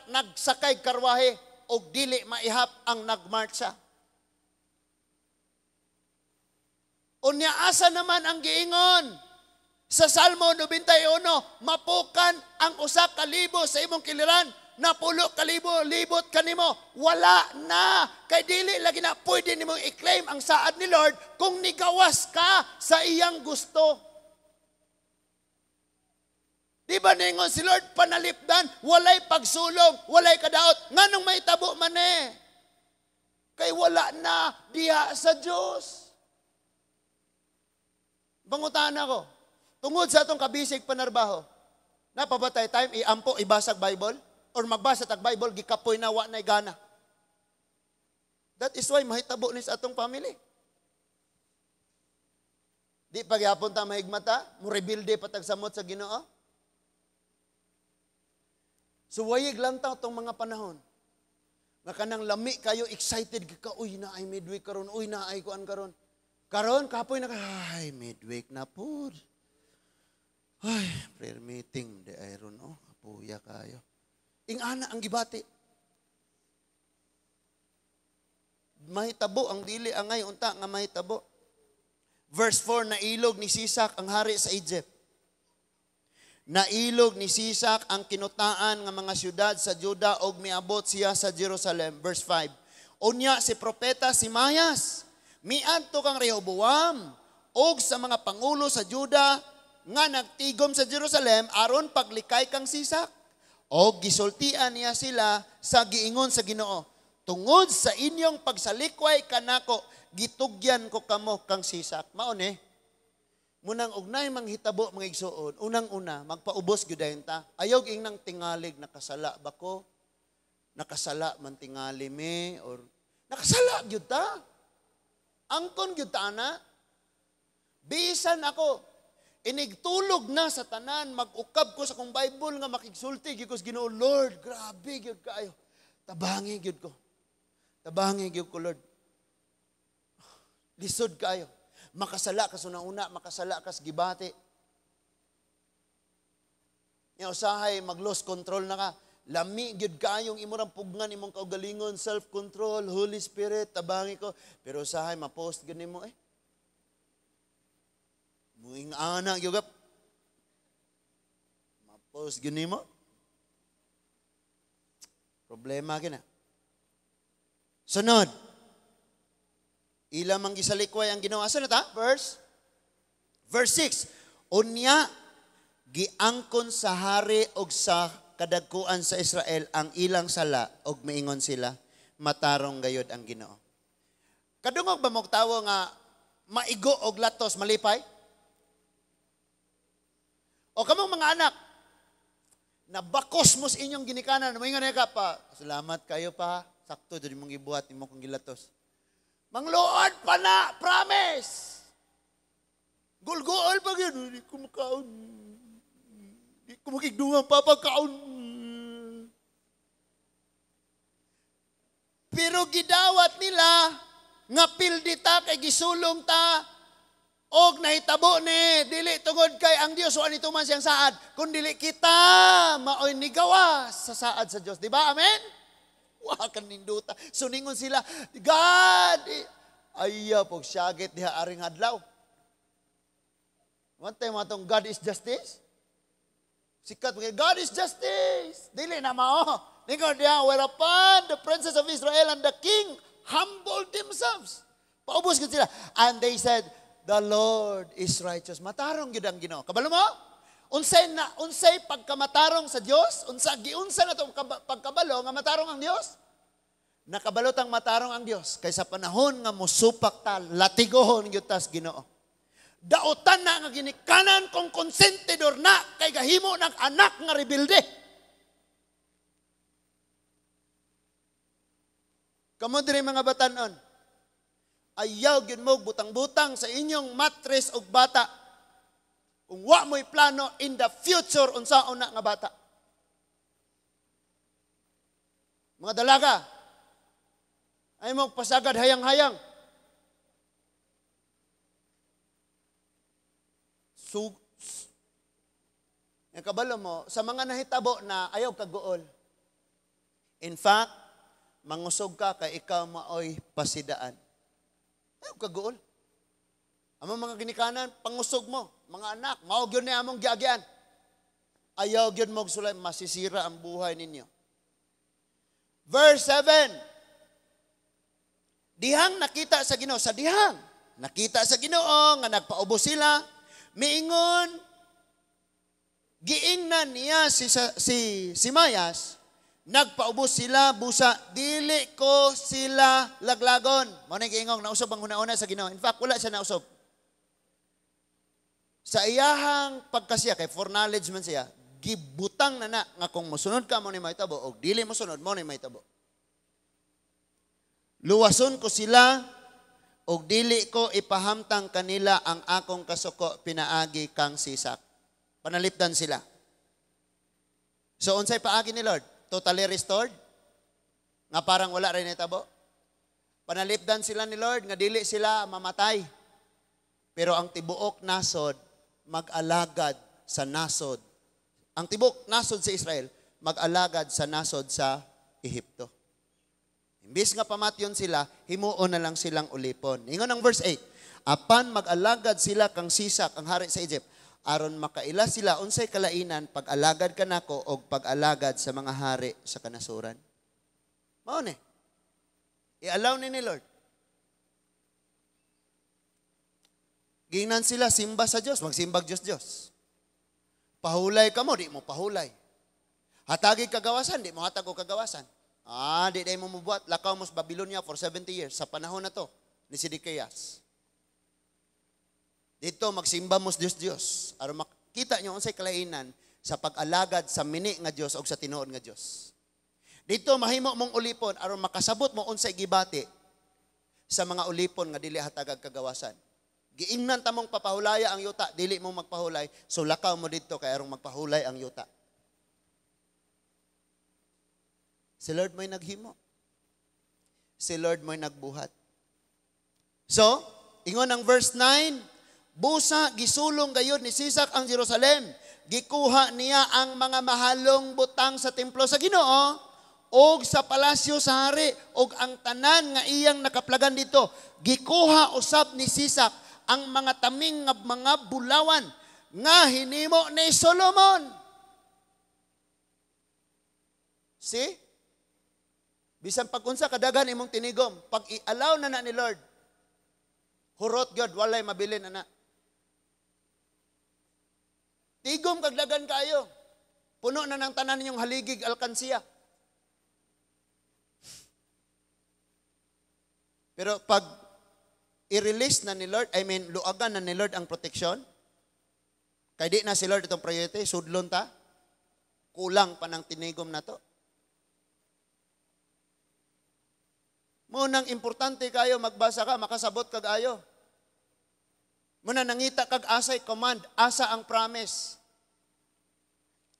nagsakay karwahe og dili maihap ang nagmarcha. Unya asa naman ang giingon? Sa Salmo 91, mapukan ang 1,000 sa imong kiliran, 10,000 libot kanimo. Wala na. Kay dili lagi na pwede nimong i-claim ang saad ni Lord kung nigawas ka sa iyang gusto. Di ba ningon si Lord panalipdan, walay pagsulong, walay kadaot. Nganong mahitabo man eh? Kay wala na diha sa Dios. Bangutan ako. Tungod sa atong kabisig panarbaho, napabatay time, iampo, ibasag Bible, or magbasa tag Bible, gikapoy na, wa na'y gana. That is why mahitabo ni sa atong family. Di pagyapon ta mahigmata, mo-rebuild patagsamot sa Ginoo. So wayig lang ta itong mga panahon. Nga kanang lami kayo, excited ka, uy na ay midweek karon, uy na ay kuan karon. Karon kapoy na ka, ay midweek na pud. Ay, prayer meeting di ay ron, oh, kapuya kayo. Ingana ang gibati. Mahitabo ang dili angay unta nga mahitabo. Verse 4, nailog ni Sisak ang hari sa Egypt. Nailog ni Sisak ang kinutaan nga mga syudad sa Juda og miabot siya sa Jerusalem. Verse 5. Unya si propeta si Mayas miadto kang Rehoboam og sa mga pangulo sa Juda nga nagtigom sa Jerusalem aron paglikay kang Sisak. Og gisultian niya sila sa giingon sa Ginoo. Tungod sa inyong pagsalikway kanako, gitugyan ko kamo kang Sisak. Mao ni. Munang ugnay manghitabo mga igsuon, unang-una magpaubos gyud dayon ta. Ayaw ingnang tingalig nakasala ba ko? Nakasala man tingali me or nakasala gyud ta. Angkon gyud ta ana. Bisan ako inigtulog na sa tanan, mag-ukab ko sa kong Bible nga makigsulti gyud ko sa Ginoo, Lord, grabe gyud kaayo. Tabangi gyud ko. Tabangi gyud ko, Lord. Lisod kaayo. Makasala ka sa una, makasala ka sa gibati. Nya usahay mag-lose control na ka. Lami gyud kaayong imong pugnan imong kaugalingon, self-control, Holy Spirit, tabangi ko. Pero usahay ma-post gyud nimo eh. Muing ana gyud ka. Ma-post gyud nimo. Problema gyud na. Sunod. Ila mang gisalikway ang Ginoo. Asa na ta? Verse 6. Unya giangkon sa hari og sa kadagkuan sa Israel ang ilang sala og miingon sila, matarong gayod ang Ginoo. Kadungog ba mo tawo nga maigo og latos malipay? O kamong mga anak, nabakos mo sa inyong ginikanan, moingon ka pa, salamat kayo pa, sakto diri mong gibuhat nimo kong gilatos. Mangluod pa na, promise. Gulguol pa gyud, di ko makaon. Di ko makigdungan papa kaon. Pero gidawat nila nga pildi ta kay gisulong ta Og nahitabo ni dili tungod kay ang Dios wa nituman siyang saad, kun dili kita maoy nigawas sa saad sa Dios, di ba? Amen. Wa kaninduta. So ningon sila, God ayaw pog syagit diha aring adlaw. One time atong God is justice. Sikat mo, God is justice. Dili na mao. Ningon diha, whereupon the princes of Israel and the king humbled themselves. Paubos gud sila. And they said, "The Lord is righteous." Matarong gyud ang Ginoo. Kabalo mo? Unsay pagkamatarong sa Dios? Unsa giunsa na to pagkabalo nga matarong ang Dios? Nakabalo tang matarong ang Dios kay sa panahon nga mosupak ta, latigohon gyud tas Ginoo. Dautan na nga ginikanan kung konsentidor na kay gahimo ng anak nga rebelde. Kamo diri mga batanon, ayaw gyud mo butang-butang sa inyong matres og bata. Kung wa mo'y plano in the future unsaon na nga bata. Mga dalaga, ay mo pasagad hayang-hayang. So, kabalo mo, sa mga nahitabo na ayaw kaguol. In fact, mangusog ka kay ikaw maoy pasidaan. Ayaw kaguol. Among mga ginikanan, pangusog mo. Mga anak, mao gyud ni among giagyan. Ayaw gyud mo sulay, masisira ang buhay ninyo. Verse 7. Dihang nakita sa Ginoo, sa dihang nakita sa Ginoo nga nagpaubos sila, miingon giingnan niya si Mayas, nagpaubos sila busa dili ko sila laglagon. Mao na giingong nausob ang hunahuna sa Ginoo. In fact, wala siya nausob. Sa iyahang pagkasiya kay foreknowledge man siya, gibutang na na nga kung mosunod ka mo ni mahitabo og dili mosunod mo ni mahitabo. Luwason ko sila og dili ko ipahamtang kanila ang akong kasuko pinaagi kang Sisak. Panalipdan sila. So unsay paagi ni Lord? Totally restored? Nga parang wala rin itabo? Panalipdan sila ni Lord nga dili sila mamatay. Pero ang tibuok nasod mag-alagad sa nasod. Ang tibuok nasod sa Israel mag-alagad sa nasod sa Ehipto. Imbis nga pamatyon sila, himuon na lang silang ulipon. Ingon ang verse 8, apan mag-alagad sila kang Sisak, ang hari sa Egypt, aron makaila sila unsay kalainan pag-alagad kanako og pag-alagad sa mga hari sa kanasuran. Mao ni. I-allow ni Lord. Gingnan sila simba sa Dios, magsimbag Dios Dios. Pahulay ka mo, di mo pahulay. Hatagi kagawasan, di mo hatag og kagawasan. Ah, di mo mubuhat, lakaw mo sa Babylonia for 70 years sa panahon na to ni Sidikias. Dito magsimba mo sa Dios Dios aron makita niyo unsay kalainan sa pag-alagad sa mini nga Dios og sa tinuod nga Dios. Dito mahimo mong ulipon aron makasabot mo unsay gibati sa mga ulipon nga dili hatagag kagawasan. Giingnan ta mong papahulaya ang yuta, dili mo magpahulay, so lakaw mo didto kay aron magpahulay ang yuta. Si Lord mo'y naghimo. Si Lord mo'y nagbuhat. So, ingon ang verse 9, busa gisulong gayud ni Sisak ang Jerusalem. Gikuha niya ang mga mahalong butang sa templo sa Ginoo og sa palasyo sa hari og ang tanan nga iyang nakaplagan dito. Gikuha usab ni Sisak ang mga taming nga mga bulawan nga hinimo ni Solomon. See? Bisan pag-unsa kadaghan imong tinigom, pag i-allow na na ni Lord, hurot gyud, walay mabilin ana. Tigom kag dagan kayo. Puno na ng tanan ninyong haligig alkansiya. Pero pag i-release na ni Lord, I mean, luagan na ni Lord ang protection, kay di na si Lord itong priority, sudlon ta, kulang pa ng tinigom na to. Munang importante kayo, magbasa ka, makasabot kag ayo. Muna nangita kag asay command, asa ang promise.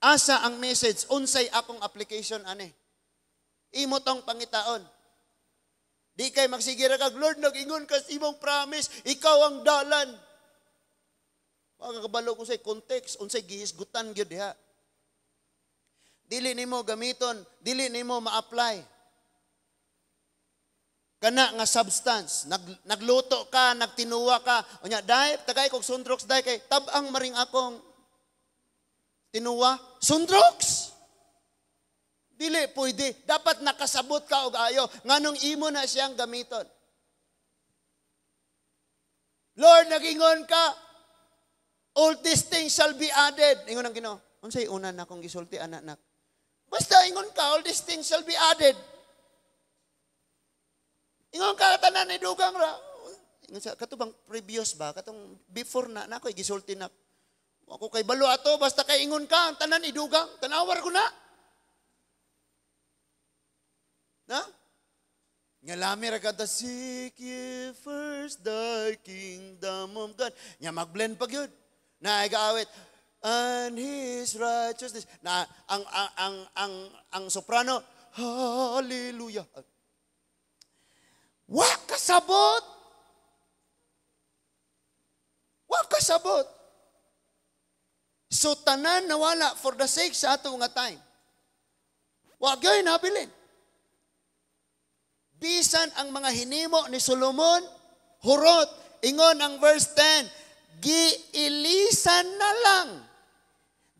Asa ang message, unsay akong application ani. Imo tong pangitaon. Di kay magsigira kag, Lord, nag-ingon ka sa imong promise, ikaw ang dalan. Wa ka kabalo kung say context, unsay gihisgutan gyud diha. Dili nimo gamiton, dili nimo ma-apply. Kana nga substance, nagluto ka, nagtinuwa ka, unya dai tagay kog Sundrox dai kay tab-ang maring akong tinuwa, Sundrox. Dili pwede. Dapat nakasabot ka og ayo nganong imo na siyang gamiton. Lord, nagingon ka, all these things shall be added. Ingon ang Ginoo. Unsay una na akong gisulti, anak nak? Basta ingon ka, all these things shall be added. Ingon ka, tanan ni dugang ra. Ingon sa kato bang previous ba, katong before na na ako gisulti na. Ako kay balo ato, basta kay ingon ka, ang tanan idugang, tanawar ko na. Na? Nga lami ra kada, "Seek ye first the kingdom of God." Nya mag-blend pa gyud. Na gaawit "and his righteousness." Na ang soprano, "Hallelujah." Wa kasabot. Wa kasabot. So tanan nawala for the sake sa ato nga time. Wa gyud nabilin. Bisan ang mga hinimo ni Solomon, hurot. Ingon ang verse 10, giilisan na lang.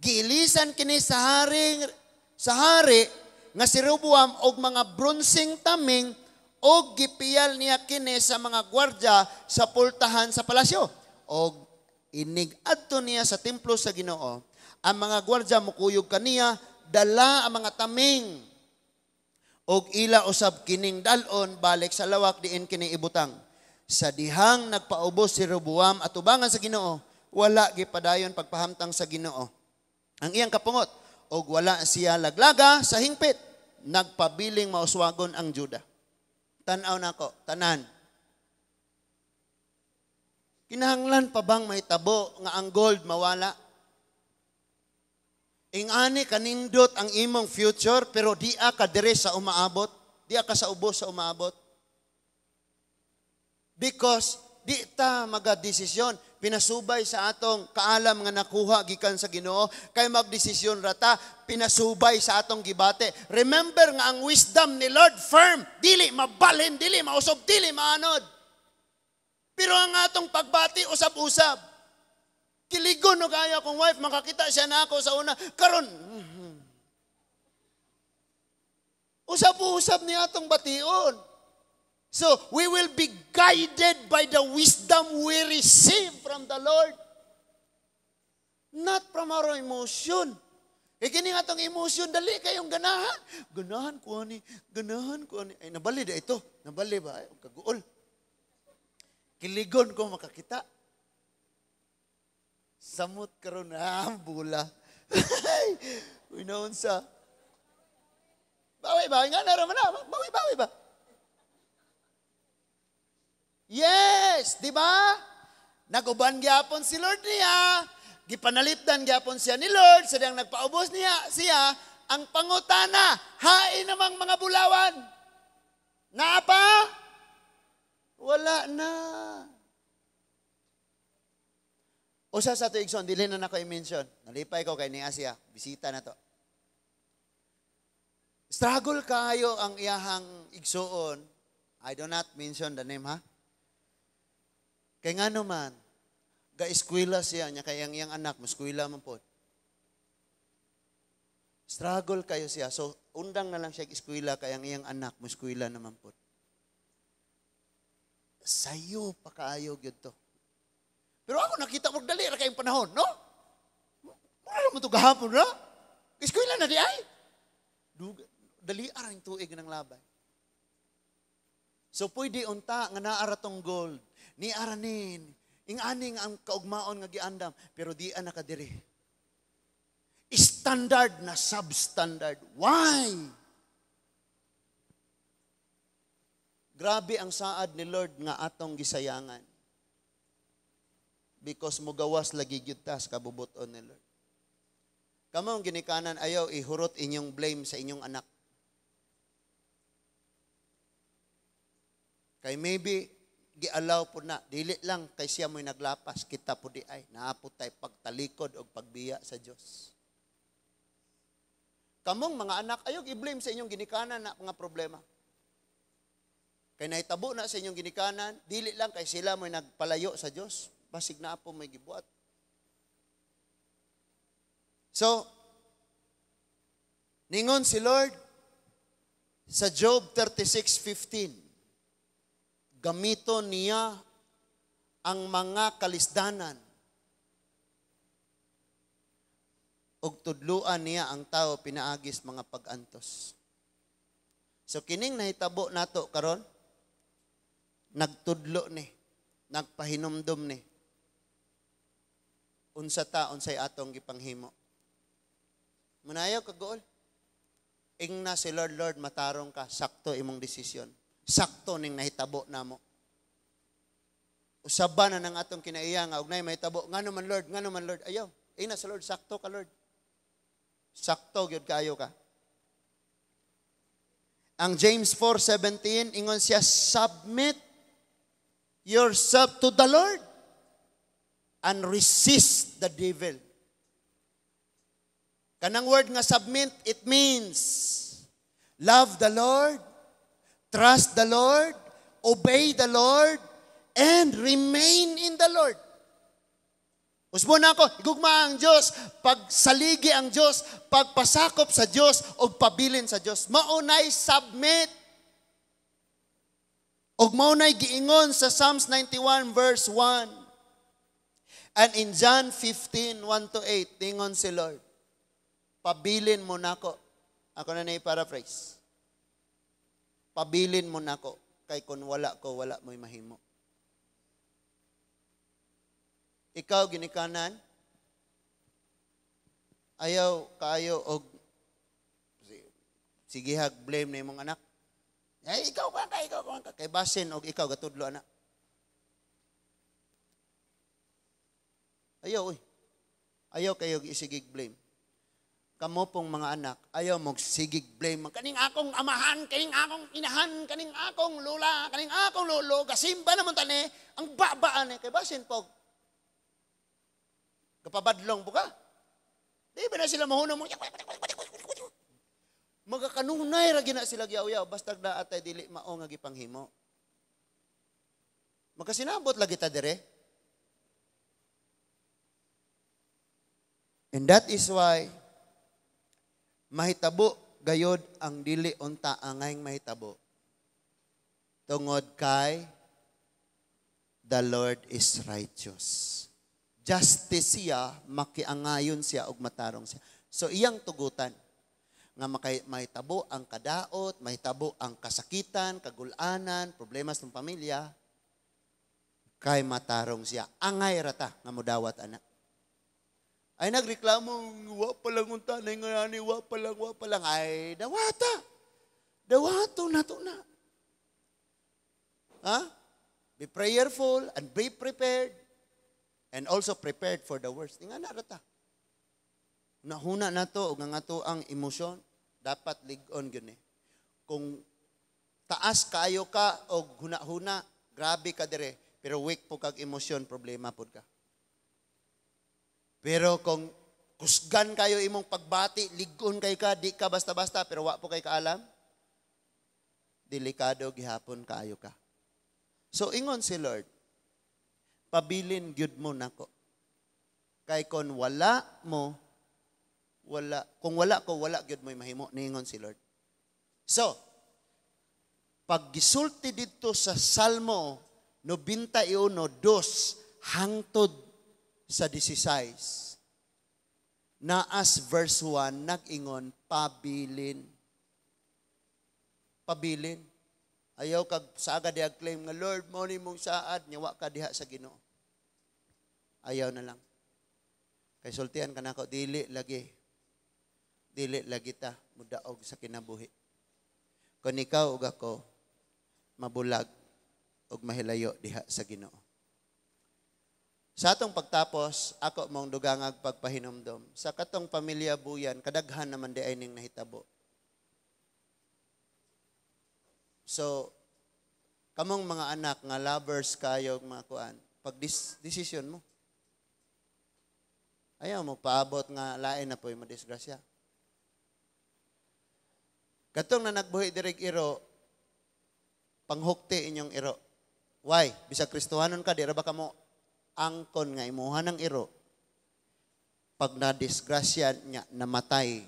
Giilisan kini sa hari nga si Rehoboam og mga bronseng taming og gipiyal niya kini sa mga gwardya sa pultahan sa palasyo. Og inig adto niya sa templo sa Ginoo, ang mga gwardya mukuyog kaniya, dala ang mga taming og ila usab kining dalon balik sa lawak diin kini ibutang. Sa dihang nagpaubos si Rehoboam atubangan sa Ginoo, wala gipadayon pagpahamtang sa Ginoo ang iyang kapungot og wala siya laglaga sa hingpit. Nagpabiling mauswagon ang Juda. Tan-aw nako, tanan. Kinahanglan pa bang may tabo nga ang gold mawala? Ingani kanindot ang imong future pero di ka dire sa umaabot, di ka sa ubos sa umaabot. Because di ta magadesisyon pinasubay sa atong kaalam nga nakuha gikan sa Ginoo, kay magdesisyon ra ta pinasubay sa atong gibate. Remember nga ang wisdom ni Lord firm, dili mabalhin, dili mausog, dili maanod. Pero ang atong pagbati usab-usab. Kiligon no kaya akong wife, makakita siya na ako sa una. Karon, usab-usab ni atong bation. So, we will be guided by the wisdom we receive from the Lord. Not from our emotion. Kaya kini nga atong emotion, dali kayong ganahan. Ganahan ko ani, ganahan ko ani. Ay, nabali da ito. Nabali ba? Ay, kaguol. Kiligon ko makakita. Samot karon ah, bula. Uy, naon sa. Bawi ba? Nga na raman na. Bawi, bawi ba? Yes, di ba? Naguban gyapon si Lord niya. Gipanalipdan gyapon siya ni Lord. Sa diyang nagpaubos niya siya, ang pangutana, hain namang mga bulawan. Naa pa? Wala na. Usa sa ato igsoon, dili na nako i-mention. Nalipay ko kay niya siya, bisita na to. Struggle kayo ang iyahang igsuon. I do not mention the name, ha? Kay nga naman, ga-eskwela siya niya, kay ang iyang anak, muskwela man po. Struggle kayo siya. So, undang na lang siya eskwela kay ang iyang anak, muskwela naman po. Sayo pa kaayo gyud to. Pero ako nakita mo, dali ra kayong panahon, no? Mura mo to gahapon, no? Eskwela na di ay. Dali arang tuig ng labay. So pwede unta nga naara tong gold, ni aranin, ing-aning ang kaugmaon nga giandam, pero di nakadiri. Standard na substandard. Why? Grabe ang saad ni Lord nga atong gisayangan. Because mugawas lagi gyud ta sa kabubuton ni Lord. Kamo ang ginikanan, ayaw ihurot inyong blame sa inyong anak. Kay maybe Gialaw po na, dili lang kay siya mo'y naglapas, kita po di ay, naa po tay pagtalikod o pagbiya sa Diyos. Kamong mga anak, ayaw i-blame sa inyong ginikanan na mga problema. Kay nahitabo na sa inyong ginikanan, dili lang kay sila mo'y nagpalayo sa Diyos, basig naa po mo'y gibuhat. So, ningon si Lord sa Job 36:15, gamito niya ang mga kalisdanan ug tudluan niya ang tao pinaagis mga pag-antos. So kining nahitabo nato karon, nagtudlo ni, nagpahinumdum ni. Unsa ta, unsay atong gipanghimo. Munayaw kagool. Ingna si Lord, "Lord, matarong ka, sakto imong desisyon. Sakto ning nahitabo namo." Usaba na ng atong kinaiya nga og nay mahitabo, "Ngano man, Lord, ngano man, Lord?" Ayaw. Ingna sa Lord, "Sakto ka, Lord. Sakto gyud kaayo ka." Ang James 4:17, ingon siya, "Submit yourself to the Lord and resist the devil." Kanang word nga submit, it means love the Lord, trust the Lord, obey the Lord, and remain in the Lord. Usbon nako, igugma ang Diyos, pagsaligi ang Diyos, pagpasakop sa Diyos, o pabilin sa Diyos. Maunay submit. Og maunay giingon sa Psalms 91 verse 1. And in John 15, 1 to 8, tingon si Lord, "Pabilin mo nako." Ako na na paraphrase. "Pabilin mo nako, kay kung wala ko, wala mo'y mahimo." Ikaw, ginikanan, ayaw kaayo og sigihag blame na imong anak. "Ay, ikaw ka, ikaw ka." Kay basin og ikaw gatudlo anak. Ayaw, uy. Ayaw kayo isigig blame. Kamo pong mga anak, ayaw mo sigig blame. "Kaning akong amahan, kaning akong inahan, kaning akong lula, kaning akong lolo, gasimba naman tani, ang babaan eh." Kay basin po, kapabadlong po ka. Di ba na sila mahunong mo? Magakanunay ra gina sila giyaw-yaw, basta na atay dili mao nga gipanghimo. Magkasinabot lagi ta dire. And that is why mahitabo gayod ang dili unta angay mahitabo. Tungod kay the Lord is righteous. Justice siya, makiangayon siya ug matarong siya. So iyang tugutan nga mahitabo ang kadaot, mahitabo ang kasakitan, kagulanan, problema sa pamilya, kay matarong siya. Angay rata nga mudawat ana. Ay nagreklamo, "Wa pa lang unta na ngani, wa pa lang, wa pa lang." Ay, dawata. Dawato na to na. Ha? Be prayerful and be prepared. And also prepared for the worst. Nga na rata. Nahuna na to, ug nga to ang emosyon, dapat lig-on gyud ni. Kung taas kaayo ka og huna-huna, grabe ka dire, pero weak po kag emosyon, problema pud ka. Pero kung kusgan kayo imong pagbati, lig-on kay ka, di ka basta-basta, pero wa po kay kaalam, delikado gihapon kaayo ka. So ingon si Lord, "Pabilin gyud mo nako. Kay kon wala mo, wala, kung wala ko, wala gyud mo'y mahimo," ningon si Lord. So, pag gisulti dito sa Salmo 91:2 hangtod sa 16, naas verse 1, nag-ingon, pabilin. Pabilin. Ayaw kag saga diha claim nga, "Lord, mo ni mong saad," nya wa ka diha sa Ginoo. Ayaw na lang. Kay sultian ka nako, dili lagi. Dili lagi ta mudaog sa kinabuhi. Kung ikaw ug ako mabulag ug mahilayo diha sa Ginoo. Sa atong pagtapos, ako mong dugangag pagpahinumdom. Sa katong pamilya Buyan, kadaghan naman di ay ning nahitabo. So, Kamong mga anak nga lovers kayo mga kuan, pag decision mo. Ayaw mo paabot nga lain na po'y madisgrasya. Katong na nagbuhi direk iro, panghukti inyong iro. Why? Bisag Kristohanon ka, di ra ba kamo angkon nga imuha ng iro? Pag nadisgrasya niya, namatay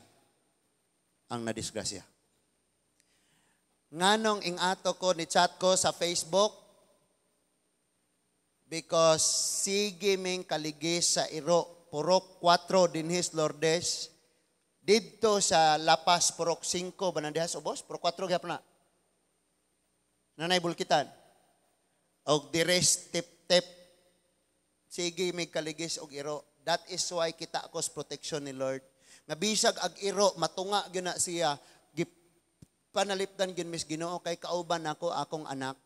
ang nadisgrasya. Nganong ing-ato ko ni chat ko sa Facebook? Because sige ming kaligis sa iro, Purok 4 dinhis Lourdes, didto sa Lapas Purok 5 ba ubos? Purok 4 gyapon na. Nanay Bulkitan. Og dires tip-tip, sige may kaligis og iro. That is why kita ako sa protection ni Lord. Nga bisag ag iro matunga gyud na siya, panalipdan gyud mis Ginoo kay kauban nako akong anak.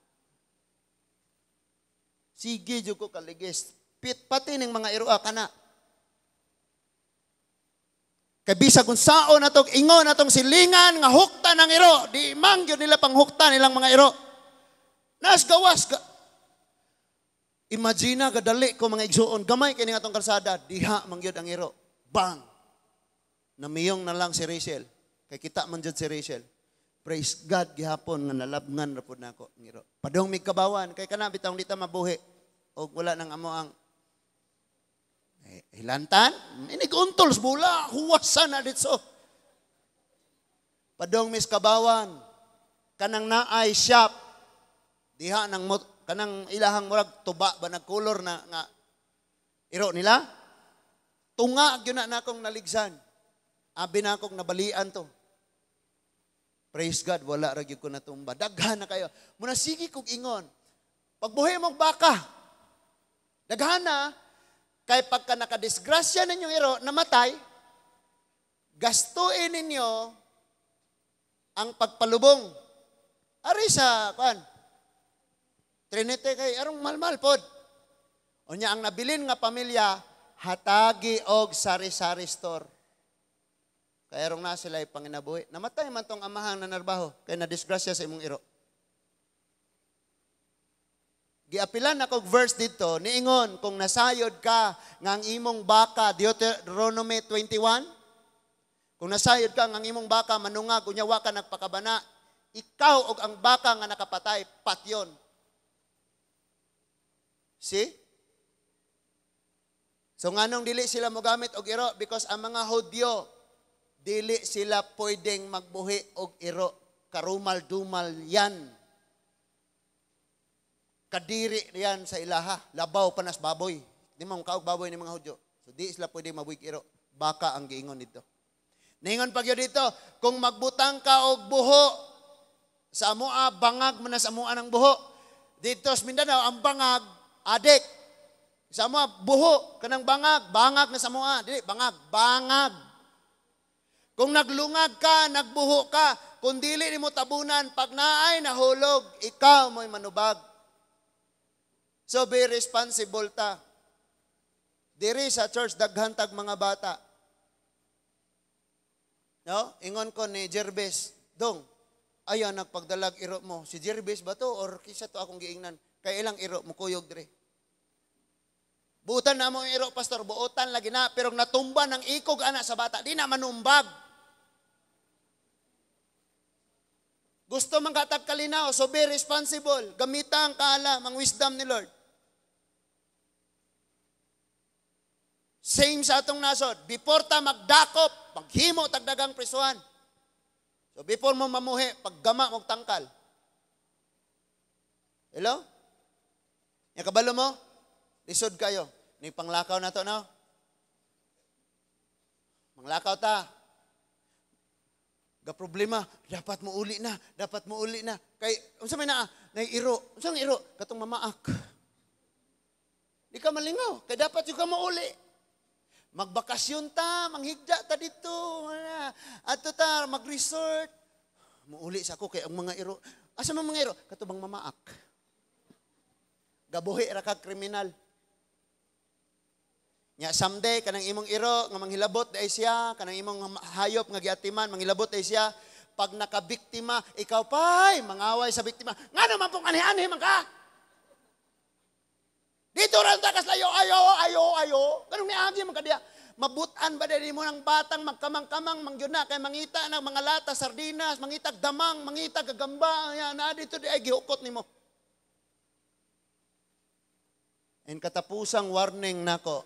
Sige jud ko kaligis. Pit pati ning mga iro kana. Kay bisag kung saon natong ingon atong silingan nga huktan ang iro, di man gyud nila panghuktan ilang mga iro. Nas gawas ka. Imagine kadali ko, mga igsuon, gamay kini atong kalsada, diha man gyud ang iro. Bang. Namiyong na lang si Rachel. Kay kita man jud si Rachel. Praise God gihapon nga nalabngan ra pud nako ang iro. Padong mig kabawan kay kana bitawng di ta mabuhi og wala nang amo ang hilantan, inig-untol sa bula, huwasan na ditso. Padong mis kabawan, kanang naay shop, diha nang kanang ilahang murag tuba ba nagkulor na nga iro nila. Tunga gyud na nakong naligsan. Abi na akong nabalian to. Praise God, wala ra gyud ko natumba. Daghan na kayo. Muna sige kog ingon. Pagbuhi mong baka. Daghan na kay pagka nakadisgrasya ninyong iro, namatay, gastuin ninyo ang pagpalubong. Ari sa kuan. Trinity kay arong malmal pod. Unya ang nabilin nga pamilya hatagi og sari-sari store. Kay arong na sila panginabuhi. Namatay man tong amahang nanarbaho kay nadisgrasya sa imong iro. Giapilan ako verse dito, niingon kung nasayod ka nga ang imong baka, Deuteronomy 21, kung nasayod ka nga ang imong baka manungag unya wa ka nagpakabana, ikaw og ang baka nga nakapatay patyon. See? So nganong dili sila mogamit og iro? Because ang mga Hudyo dili sila pwedeng magbuhi og iro. Karumal-dumal yan. Kadiri yan sa ilaha. Labaw pa nas baboy. Di mo kaog baboy ni mga Hudyo. So di sila pwede mabuhig iro. Baka ang giingon dito. Ningon pag yun dito, kung magbutang ka og buho sa amoa, bangag man na sa amoa ng buho. Dito sa Mindanao, ang bangag, adik. Sa amoa, buho, kanang bangag, bangag na sa amoa. Dili, bangag, bangag. Kung naglungag ka, nagbuho ka, kung dili nimo tabunan, pag naay nahulog, ikaw mo'y manubag. So be responsible ta. Diri sa church, daghan tag mga bata. No? Ingon ko ni Jervis, "Dong, ayan nagpagdalag iro mo." Si Jervis ba to or kisa to akong giingnan? Kay ilang iro mo kuyog dire. "Buutan na mo ang iro, pastor." Buutan lagi na. Pero natumba ng ikog ana sa bata, di na manumbag. Gusto man katag kalinaw, so be responsible. Gamita ang kaalam, ang wisdom ni Lord. Same sa atong nasod. Before ta magdakop, maghimo tagdagang prisuhan. So before mo mamuhi, paggama mong tangkal. Hello? Ya kabalo mo? Lisod kayo. Ni panglakaw na to, no? Manglakaw ta. Ga problema, dapat mo uli na, dapat mo uli na. Kay unsa may naa? Nay iro. Unsa ang iro? Katong mamaak. Di ka malingaw, kay dapat yung ka mauli. Magbakasyon ta, manghigda ta dito. Ato ta, mag-resort. Muuli sa ako kay ang mga iro. Asa man mga iro? Kato bang mamaak? Gabuhi ra kag kriminal. Nya someday kanang imong iro nga manghilabot dai siya, kanang imong hayop nga giatiman manghilabot dai siya. Pag nakabiktima, ikaw pa'y mangaway sa biktima. Nga naman pong anhi-anhi man ka. Dito rin takas layo, ayo, ayo, ayo. Ganun ni agi man ka diya. Mabutan ba din mo ng batang magkamang-kamang mangyud na kay mangita ng mga lata, sardinas, mangitag damang, mangita gagamba, yan, na dito di ay gihukot nimo. And katapusang warning nako,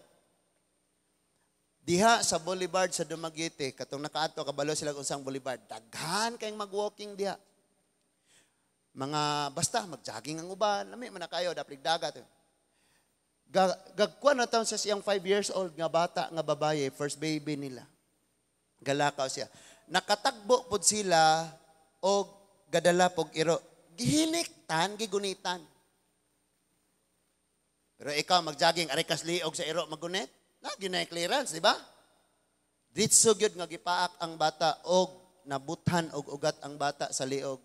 diha sa Boulevard sa Dumaguete, katong nakaato kabalo sila kung saan Boulevard, daghan kayong mag-walking diha. Mga basta mag-jogging ang uban, lami man na kayo daplig dagat. Gagkuan na taon sa siyang 5 years old nga bata nga babaye, first baby nila. Galakaw siya. Nakatagbo pod sila og gadala pog iro. Gihiniktan, gigunitan. Pero ikaw mag-jogging, aray kas liog sa iro magunit. Na ginay clearance, di ba? Ditso gyud nga gipaak ang bata og nabuthan og ugat ang bata sa liog.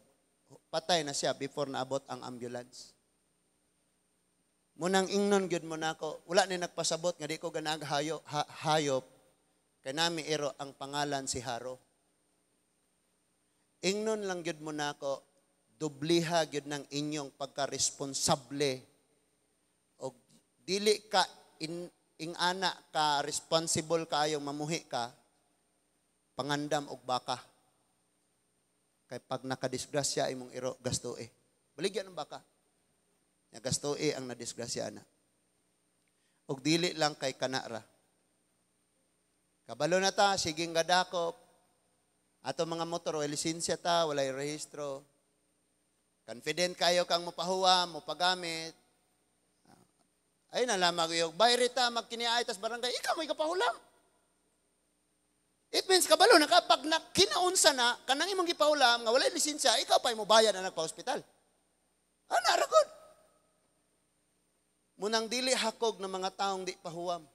Patay na siya before naabot ang ambulance. Munang ingnon gyud mo nako, wala ni nagpasabot nga di ko ganag hayop kay nami iro ang pangalan si Haro. Ingnon lang gyud mo nako, dubliha gyud ng inyong pagka-responsable og dili ka ingana ka responsible kaayong mamuhi ka, pangandam og baka. Kay pag nakadisgrasya imong iro, gastoe. Baligyan ng baka. Nga gastoe ang nadisgrasya na. Og dili lang kay kanara. Kabalo na ta, siging gadakop. Ato mga motor, walay lisensya ta, walay rehistro. Confident kayo kang mopahuwam, mopagamit. Ay na lamang yung bayri ta, magkiniay tas barangay, ikaw may kapahulam. It means kabalo na ka, pag na, kinaunsa na, kanang imong gipahulam, nga walay lisensya, ikaw pa mo bayad na nagpa-hospital. Ana, ragod. Munang dili hakog ng mga taong di pahuwam.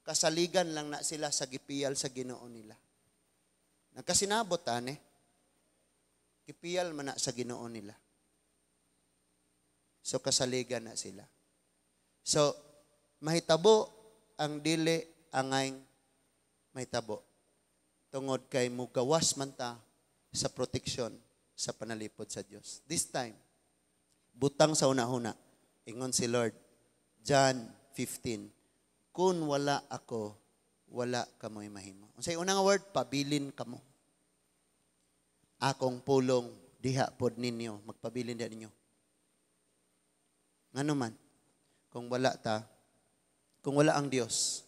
Kasaligan lang na sila sa gipiyal sa Ginoo nila. Nagkasinabot tani. Gipiyal man na sa Ginoo nila. So kasaligan na sila. So mahitabo ang dili angay mahitabo. Tungod kay mugawas man ta sa proteksyon sa panalipod sa Dios. This time, butang sa una-una, ingon si Lord, John 15, kung wala ako, wala kamoy mahimo. Unsay unang word, pabilin kamo. Akong pulong diha pod ninyo, magpabilin diha ninyo. Ngano man, kung wala ta, kung wala ang Dios,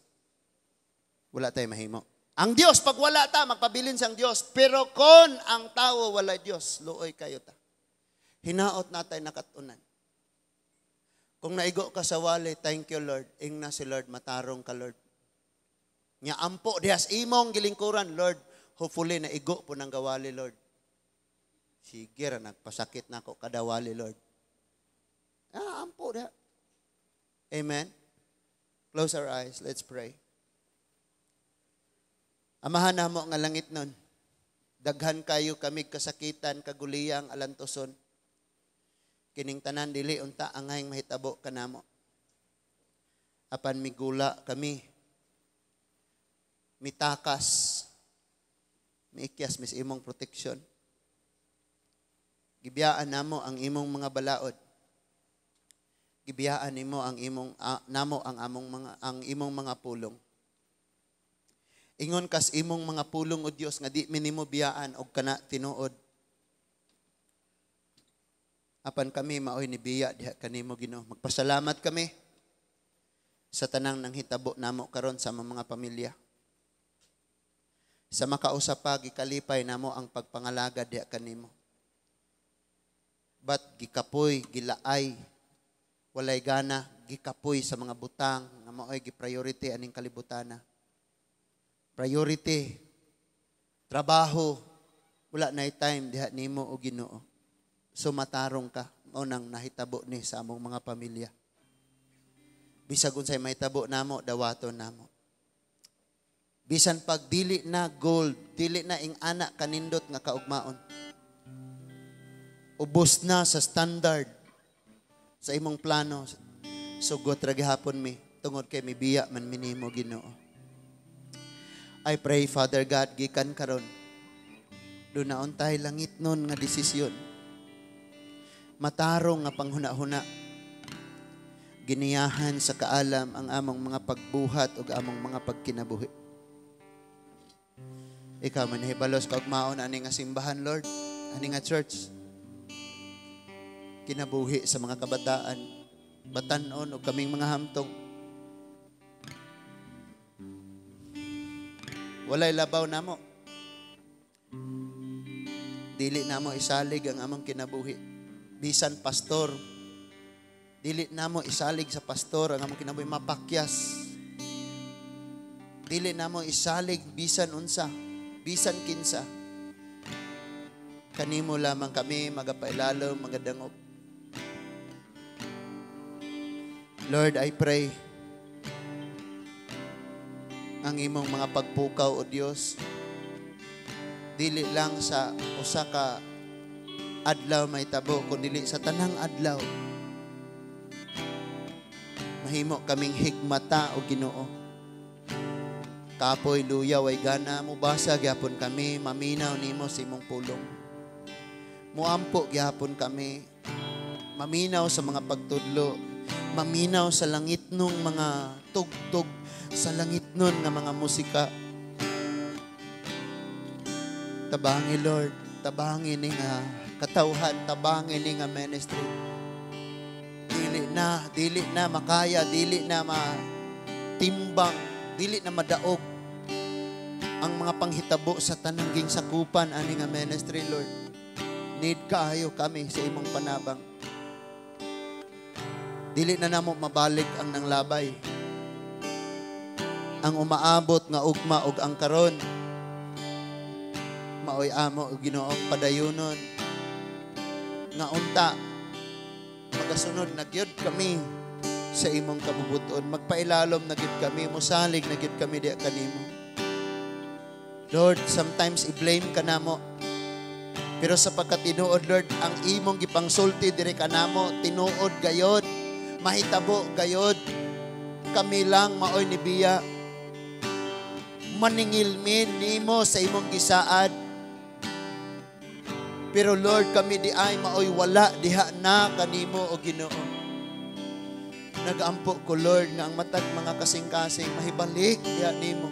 wala tayo mahimo. Ang Dios, pag wala ta, magpabilin siyang Dios. Pero kung ang tao wala Dios, luoy kayo ta. Hinaot natay nakatunan. Kung naigo ka sa wali, thank you Lord. Ingna si Lord, matarong ka Lord. Nya ampo dihas imong gilingkuran Lord. Hopefully naigo po ng gawali Lord. Sige ra, nagpasakit na ako kada wali Lord. Ah, ampo diha. Amen. Close our eyes, let's pray. Amahan namo nga langit nun. Daghan kayo kami kasakitan, kaguliyang, alantoson. Kining tanan dili unta angay mahitabo kanamo. Apan migula kami, mitakas, miikyas mis imong protection. Gibiyaan namo ang imong mga balaod. Gibiyaan nimo ang imong namo ang among mga ang imong mga pulong. Ingon kas imong mga pulong o Dios nga di minimo biyaan og kana tinuod. Apan kami maoy ni biya diha kanimo Ginoo. Magpasalamat kami sa tanang nanghitabo namo karon sa mga pamilya. Sa makausa pa gikalipay namo ang pagpangalagad diha kanimo. But gikapoy, gilaay, walay gana, gikapoy sa mga butang nga maoy gi-priority aning kalibutana. Priority, trabaho, wala na time diha nimo o Ginoo. So matarong ka, mao nang nahitabo ni sa among mga pamilya. Bisag unsay mahitabo namo, dawaton namo. Bisan pag dili na gold, dili na ing ana kanindot nga kaugmaon. Ubos na sa standard sa imong plano. Sugot ra gihapon mi tungod kay mibiya man minimo Ginoo. I pray, Father God, gikan karon. Duna untay langitnon nga desisyon. Matarong nga panghuna-huna. Giniyahan sa kaalam ang among mga pagbuhat ug among mga pagkinabuhi. Ikaw man hibalos kaugmaon ani nga simbahan, Lord, ani nga church. Kinabuhi sa mga kabataan, batan-on ug kaming mga hamtong. Walay labaw namo. Dili namo isalig ang among kinabuhi. Bisan pastor, dili namo isalig sa pastor ang among kinabuhi, mapakyas. Dili namo isalig bisan unsa, bisan kinsa. Kanimo lamang kami magapailalo, magadangop. Lord, I pray ang imong mga pagpukaw, O Dios, dili lang sa usa ka adlaw may tabo, kundi sa tanang adlaw. Mahimo kaming higmata, o Ginoo. Kapoy, luya, way gana, mubasa gyapon kami, maminaw nimo sa imong pulong. Muampo gyapon kami, maminaw sa mga pagtudlo, maminaw sa langit nung mga tugtog, sa langit nun nga mga musika. Tabangi, Lord, tabangi ni nga katawhan, tabangi ni nga ministry. Dili na makaya, dili na matimbang, dili na madaog ang mga panghitabo sa tanangging sakupan ani nga ministry, Lord. Need kaayo kami sa imong panabang. Dili na namo mabalik ang nanglabay. Ang umaabot nga ugma og ang karon maoy amo og Ginoong padayunon nga unta magasunod na gyud kami sa imong kabubuton, magpailalom na gyud kami, mosalig na gyud kami diha kanimo. Lord, sometimes i-blame ka namo, pero sa pagkatinuod, Lord, ang imong gipangsulti diri kanamo tinuod gayod, mahitabo gayod. Kami lang maoy ni biya, maningilmin nimo sa imong gisaad. Pero Lord, kami di ay maoy wala diha na kanimo o Ginoo. Nagampo ko, Lord, nga ang matag mga kasing-kasing mahibalik diha nimo.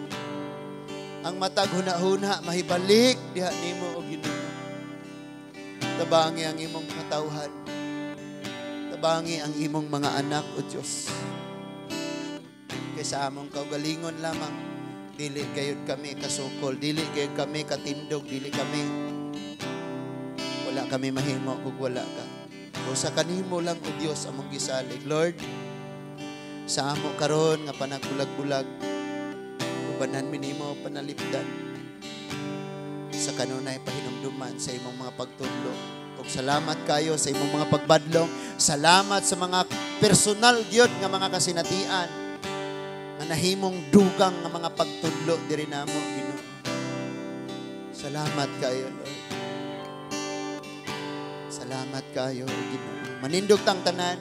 Ang matag huna-huna mahibalik diha nimo o Ginoo. Tabangi ang imong katawhan. Tabangi ang imong mga anak o Dios. Kaysa among kaugalingon lamang, dili gayud kami kasukol, dili gayud kami katindog, dili kami, wala kami mahimo kung wala ka. O sa kanimo lang, O Dios, among gisalig. Lord, sa amo karon nga panagbulag-bulag, ubanan mi nimo panalipdan. Sa kanunay pahinumduman sa imong mga pagtudlo. Ug salamat kayo sa imong mga pagbadlong. Salamat sa mga personal gyud nga mga kasinatian nga nahimong dugang nga mga pagtudlo diri namo, Ginoo. Salamat kayo, Lord. Salamat kayo, Ginoo. Manindog tang tanan.